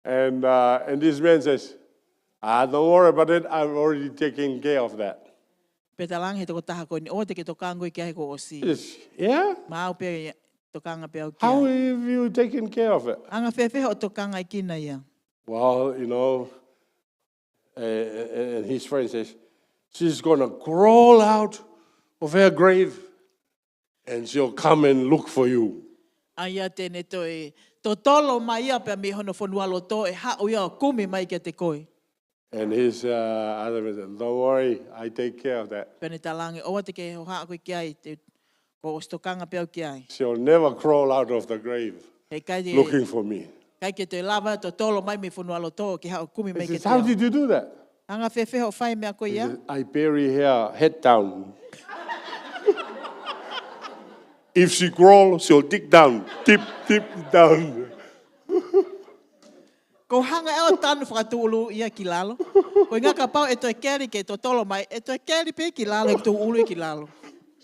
And, uh, and this man says, "Ah, don't worry about it. I've already taken care of that." Pea talaange he tokotaha ko eni, "ʻOua te ke tokanga ki ai, kuo ʻosi." Yes. Yeah? Maʻu pē tokanga pē au ki ai. How have you taken care of it? Anga fēfē hoʻo tokangaʻi kinaua ia? Well, you know, uh, and his friend says, "She's gonna crawl out of her grave and she'll come and look for you." ʻA ia te ne toe totolo mai ia pea mei hono fonualoto ʻe haʻu ia ʻo kumi mai kiate koe. And his, uh, other man said, "Don't worry, I take care of that." Pea ne talaange, "ʻOua te ke hohaʻa koe ki ai, te, kuo ʻosi tokanga pē au ki ai." She'll never crawl out of the grave looking for me. He ʻikai te, ʻikai ke toe lava totolo mai mei fonualoto ke haʻu ʻo kumi mai kiate au. He says, "How did you do that?" Anga fēfē hoʻo fai e meʻa ko ia? He says, "I bury her head down. If she crawl, she'll dig down, deep, deep down." Ko e hanga ʻe au ʻo tanu fakatuʻuluʻi ia ki lalo. Ko e ʻuhinga kapau ʻe toe keli ke totolo mai, ʻe toe keli pē ki lalo, ʻe tuʻuluʻi ki lalo.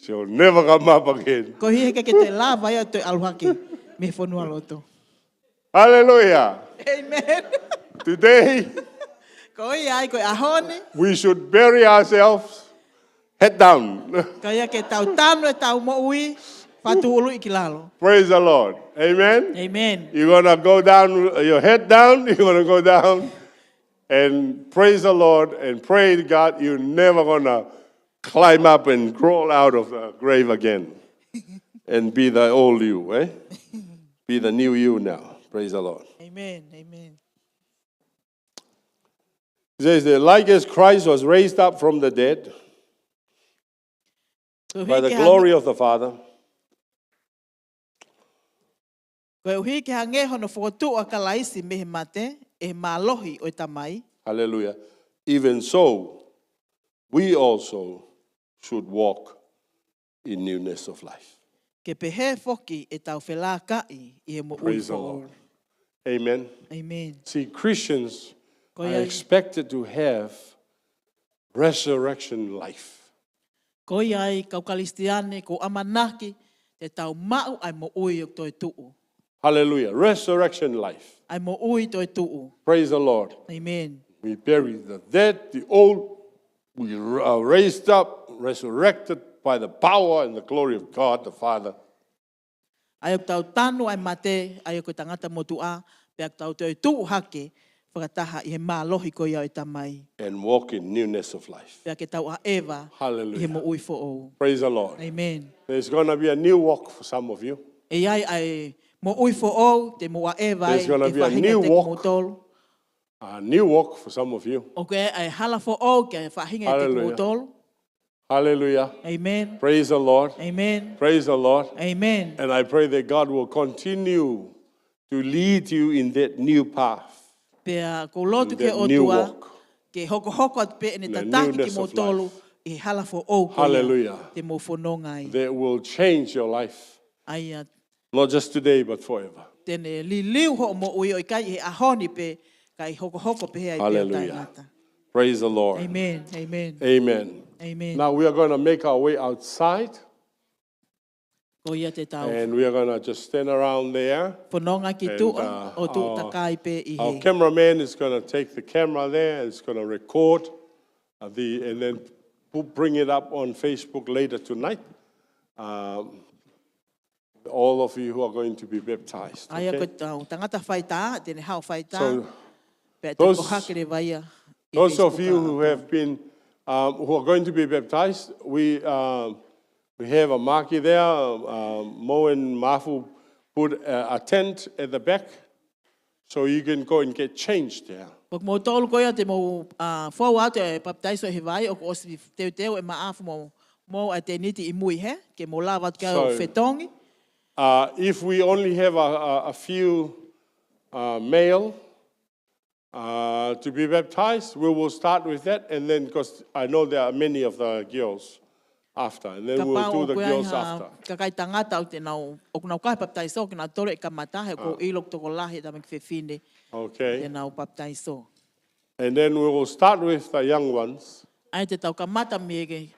She'll never come up again. Ko ia he ʻikai ke toe lava ia ʻo toe ʻalu hake mei fonualoto. Hallelujah. Amen. Today, Ko ia ai ko e ʻaho ni. We should bury ourselves head down. Ka ia ke tau tanu ʻetau moʻui fakatuʻuluʻi ki lalo. Praise the Lord. Amen. Amen. You're gonna go down, your head down, you're gonna go down and praise the Lord and pray to God. You're never gonna climb up and crawl out of the grave again and be the old you, eh? Be the new you now. Praise the Lord. Amen. Amen. It says that like as Christ was raised up from the dead by the glory of the Father. Koeʻuhi ke hangē hono fokotuʻu ʻa Kalaisi mei he mate ʻe he mālohi ʻo e Tamai. Hallelujah. Even so, we also should walk in newness of life. Ke pehē foki ʻetau felākaʻi ʻi he moʻui foʻou. Praise the Lord. Amen. Amen. See, Christians are expected to have resurrection life. Ko ia ai kau Kalisitiane, ʻoku ʻamanaki te tau maʻu ʻa e moʻui ʻoku toe tuʻu. Hallelujah. Resurrection life. ʻA e moʻui toe tuʻu. Praise the Lord. Amen. We bury the dead, the old, we are raised up, resurrected by the power and the glory of God the Father. ʻA ia ʻoku tau tanu ʻa e mate, ʻa ia ko e tangata motuʻa, pea ʻoku tau toe tuʻu hake fakataha ʻi he mālohi ko ia ʻo e Tamai. And walk in newness of life. Pea ke tau ʻaʻeva ʻi he moʻui foʻou. Hallelujah. Praise the Lord. Amen. There's gonna be a new walk for some of you. ʻE ʻi ai ʻa e moʻui foʻou te mou ʻaʻeva ai ʻi he faʻahinga ʻiate kimoutolu. There's gonna be a new walk. A new walk for some of you. ʻOku ʻi ai ʻa e hala foʻou ki he faʻahinga ʻiate kimoutolu. Hallelujah. Hallelujah. Amen. Praise the Lord. Amen. Praise the Lord. Amen. And I pray that God will continue to lead you in that new path, Pea ʻoku ou lotu ki he ʻOtua ke hokohoko atu pē ʻene tataki kimoutolu ʻi he hala foʻou ko ia te mou fononga ai. in that newness of life. Hallelujah. That will change your life. ʻA ia. Not just today, but forever. te ne liliu hoʻo moʻui ʻo ʻikai ʻi he ʻaho ni pē, kae hokohoko pē he ʻaho pea Hallelujah. Taʻengata. Praise the Lord. Amen. Amen. Amen. Amen. Now we are going to make our way outside. Ko ia te tau. And we are going to just stand around there. Fononga ki tuʻa ʻo tuʻu takai pē ʻi he. Our cameraman is going to take the camera there and it's going to record uh, the and then bring it up on Facebook later tonight. Um, all of you who are going to be baptized. ʻA ia ko e tau tangata faitā, te ne hao faitā. So, pea te those, kohake leva ia. Those of you who have been, um, who are going to be baptized, we, um, we have a marquee there. Um, Mo and Mafu put a, a tent at the back. So you can go and get changed there. Ko kimoutolu ko ia te mou uh, fou atu e papitaiso he vai, ʻoku ʻosi teuteu e maʻafu mo, mo a teniti ʻi mui he, ke mou lava atu ke au fetongi. Uh, if we only have a, a, a few uh, male uh, to be baptized, we will start with that. And then, because I know there are many of the girls after. And then we'll do the girls after. Kakai tangata ʻoku te nau, ʻoku nau kai papitaiso, ke nau tole e kamata, he ʻoku ʻilo ʻoku tokolahi e tamaiki fefine. Okay. Te nau papitaiso. And then we will start with the young ones. ʻA ia te tau kamata mei he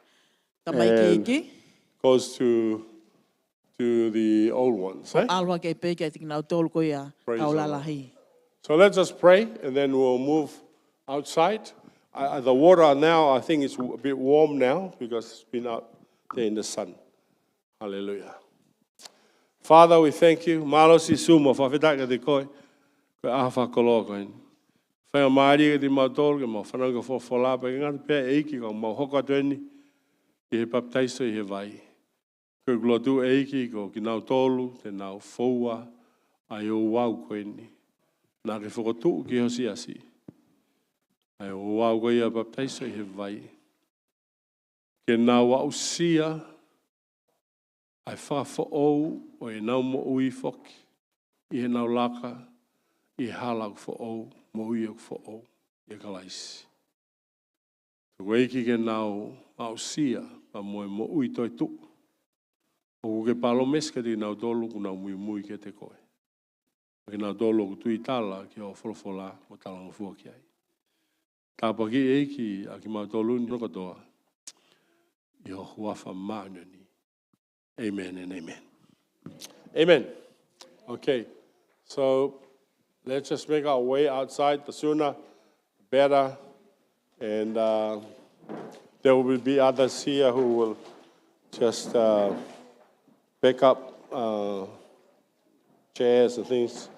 tamaiki iiki. Goes to to the old ones. Eh? ʻAlu hake pē kia kinautolu ko ia kau lalahi. So let's just pray and then we'll move outside. Uh, the water now, I think it's a bit warm now because it's been out there in the sun. Hallelujah. Father, we thank you. Mālō Sīsū, mau fakafetaʻi kiate koe. Ko e ʻaho fakakoloa ko eni. Faingamālie kiate kimautolu ke mau fanongo ki hoʻo folofola pea ʻikai ngata pē ʻEiki ka mau hoko atu eni ʻi he papitaiso ʻi he vai. Ko ʻeku lotu ʻEiki ko kinautolu te nau foua ʻa e ouau ko eni naʻa ke fokotuʻu ki ho siasi. ʻA e ouau ko ia papitaiso ʻi he vai. Ke nau aʻusia ʻa e fakafoʻou ʻo ʻenau moʻui foki ʻi heʻenau laka ʻi he hala ʻoku foʻou, moʻui ʻoku foʻou ʻia Kalaisi. Tuku ʻEiki ke nau aʻusia pea mo e moʻui toetuʻu ʻoku ke palōmesi kiate kinautolu ʻoku nau muimui kiate koe. Ke kinautolu ʻoku tuitala ki hoʻo folofola mo talangofua ki ai. Tāpuakiʻi ʻEiki ʻa kimautolu ni kotoa ʻi ho huafa māʻoniʻoni. Amen and amen. Amen. Okay. So let's just make our way outside. The sooner, the better. And uh, there will be others here who will just uh, pick up uh, chairs and things.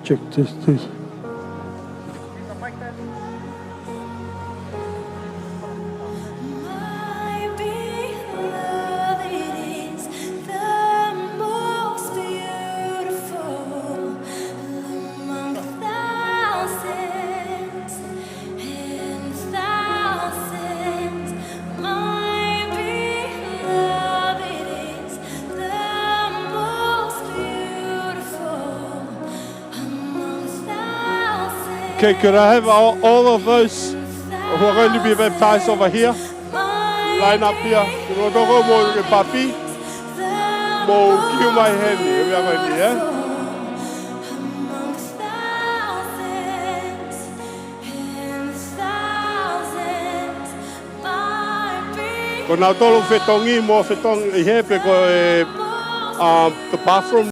Check, test, test. My beloved is the most beautiful among thousands and thousands. My beloved is the most beautiful among thousands. Okay, could I have all, all of those who are going to be baptized over here? Line up here. Ko e toko mo e papi. Mo kiu mai heni, ʻo meʻa mai ni, ē? Ko nautolu fetongi mo fetongi ʻi he pe ko e, um, the bathroom.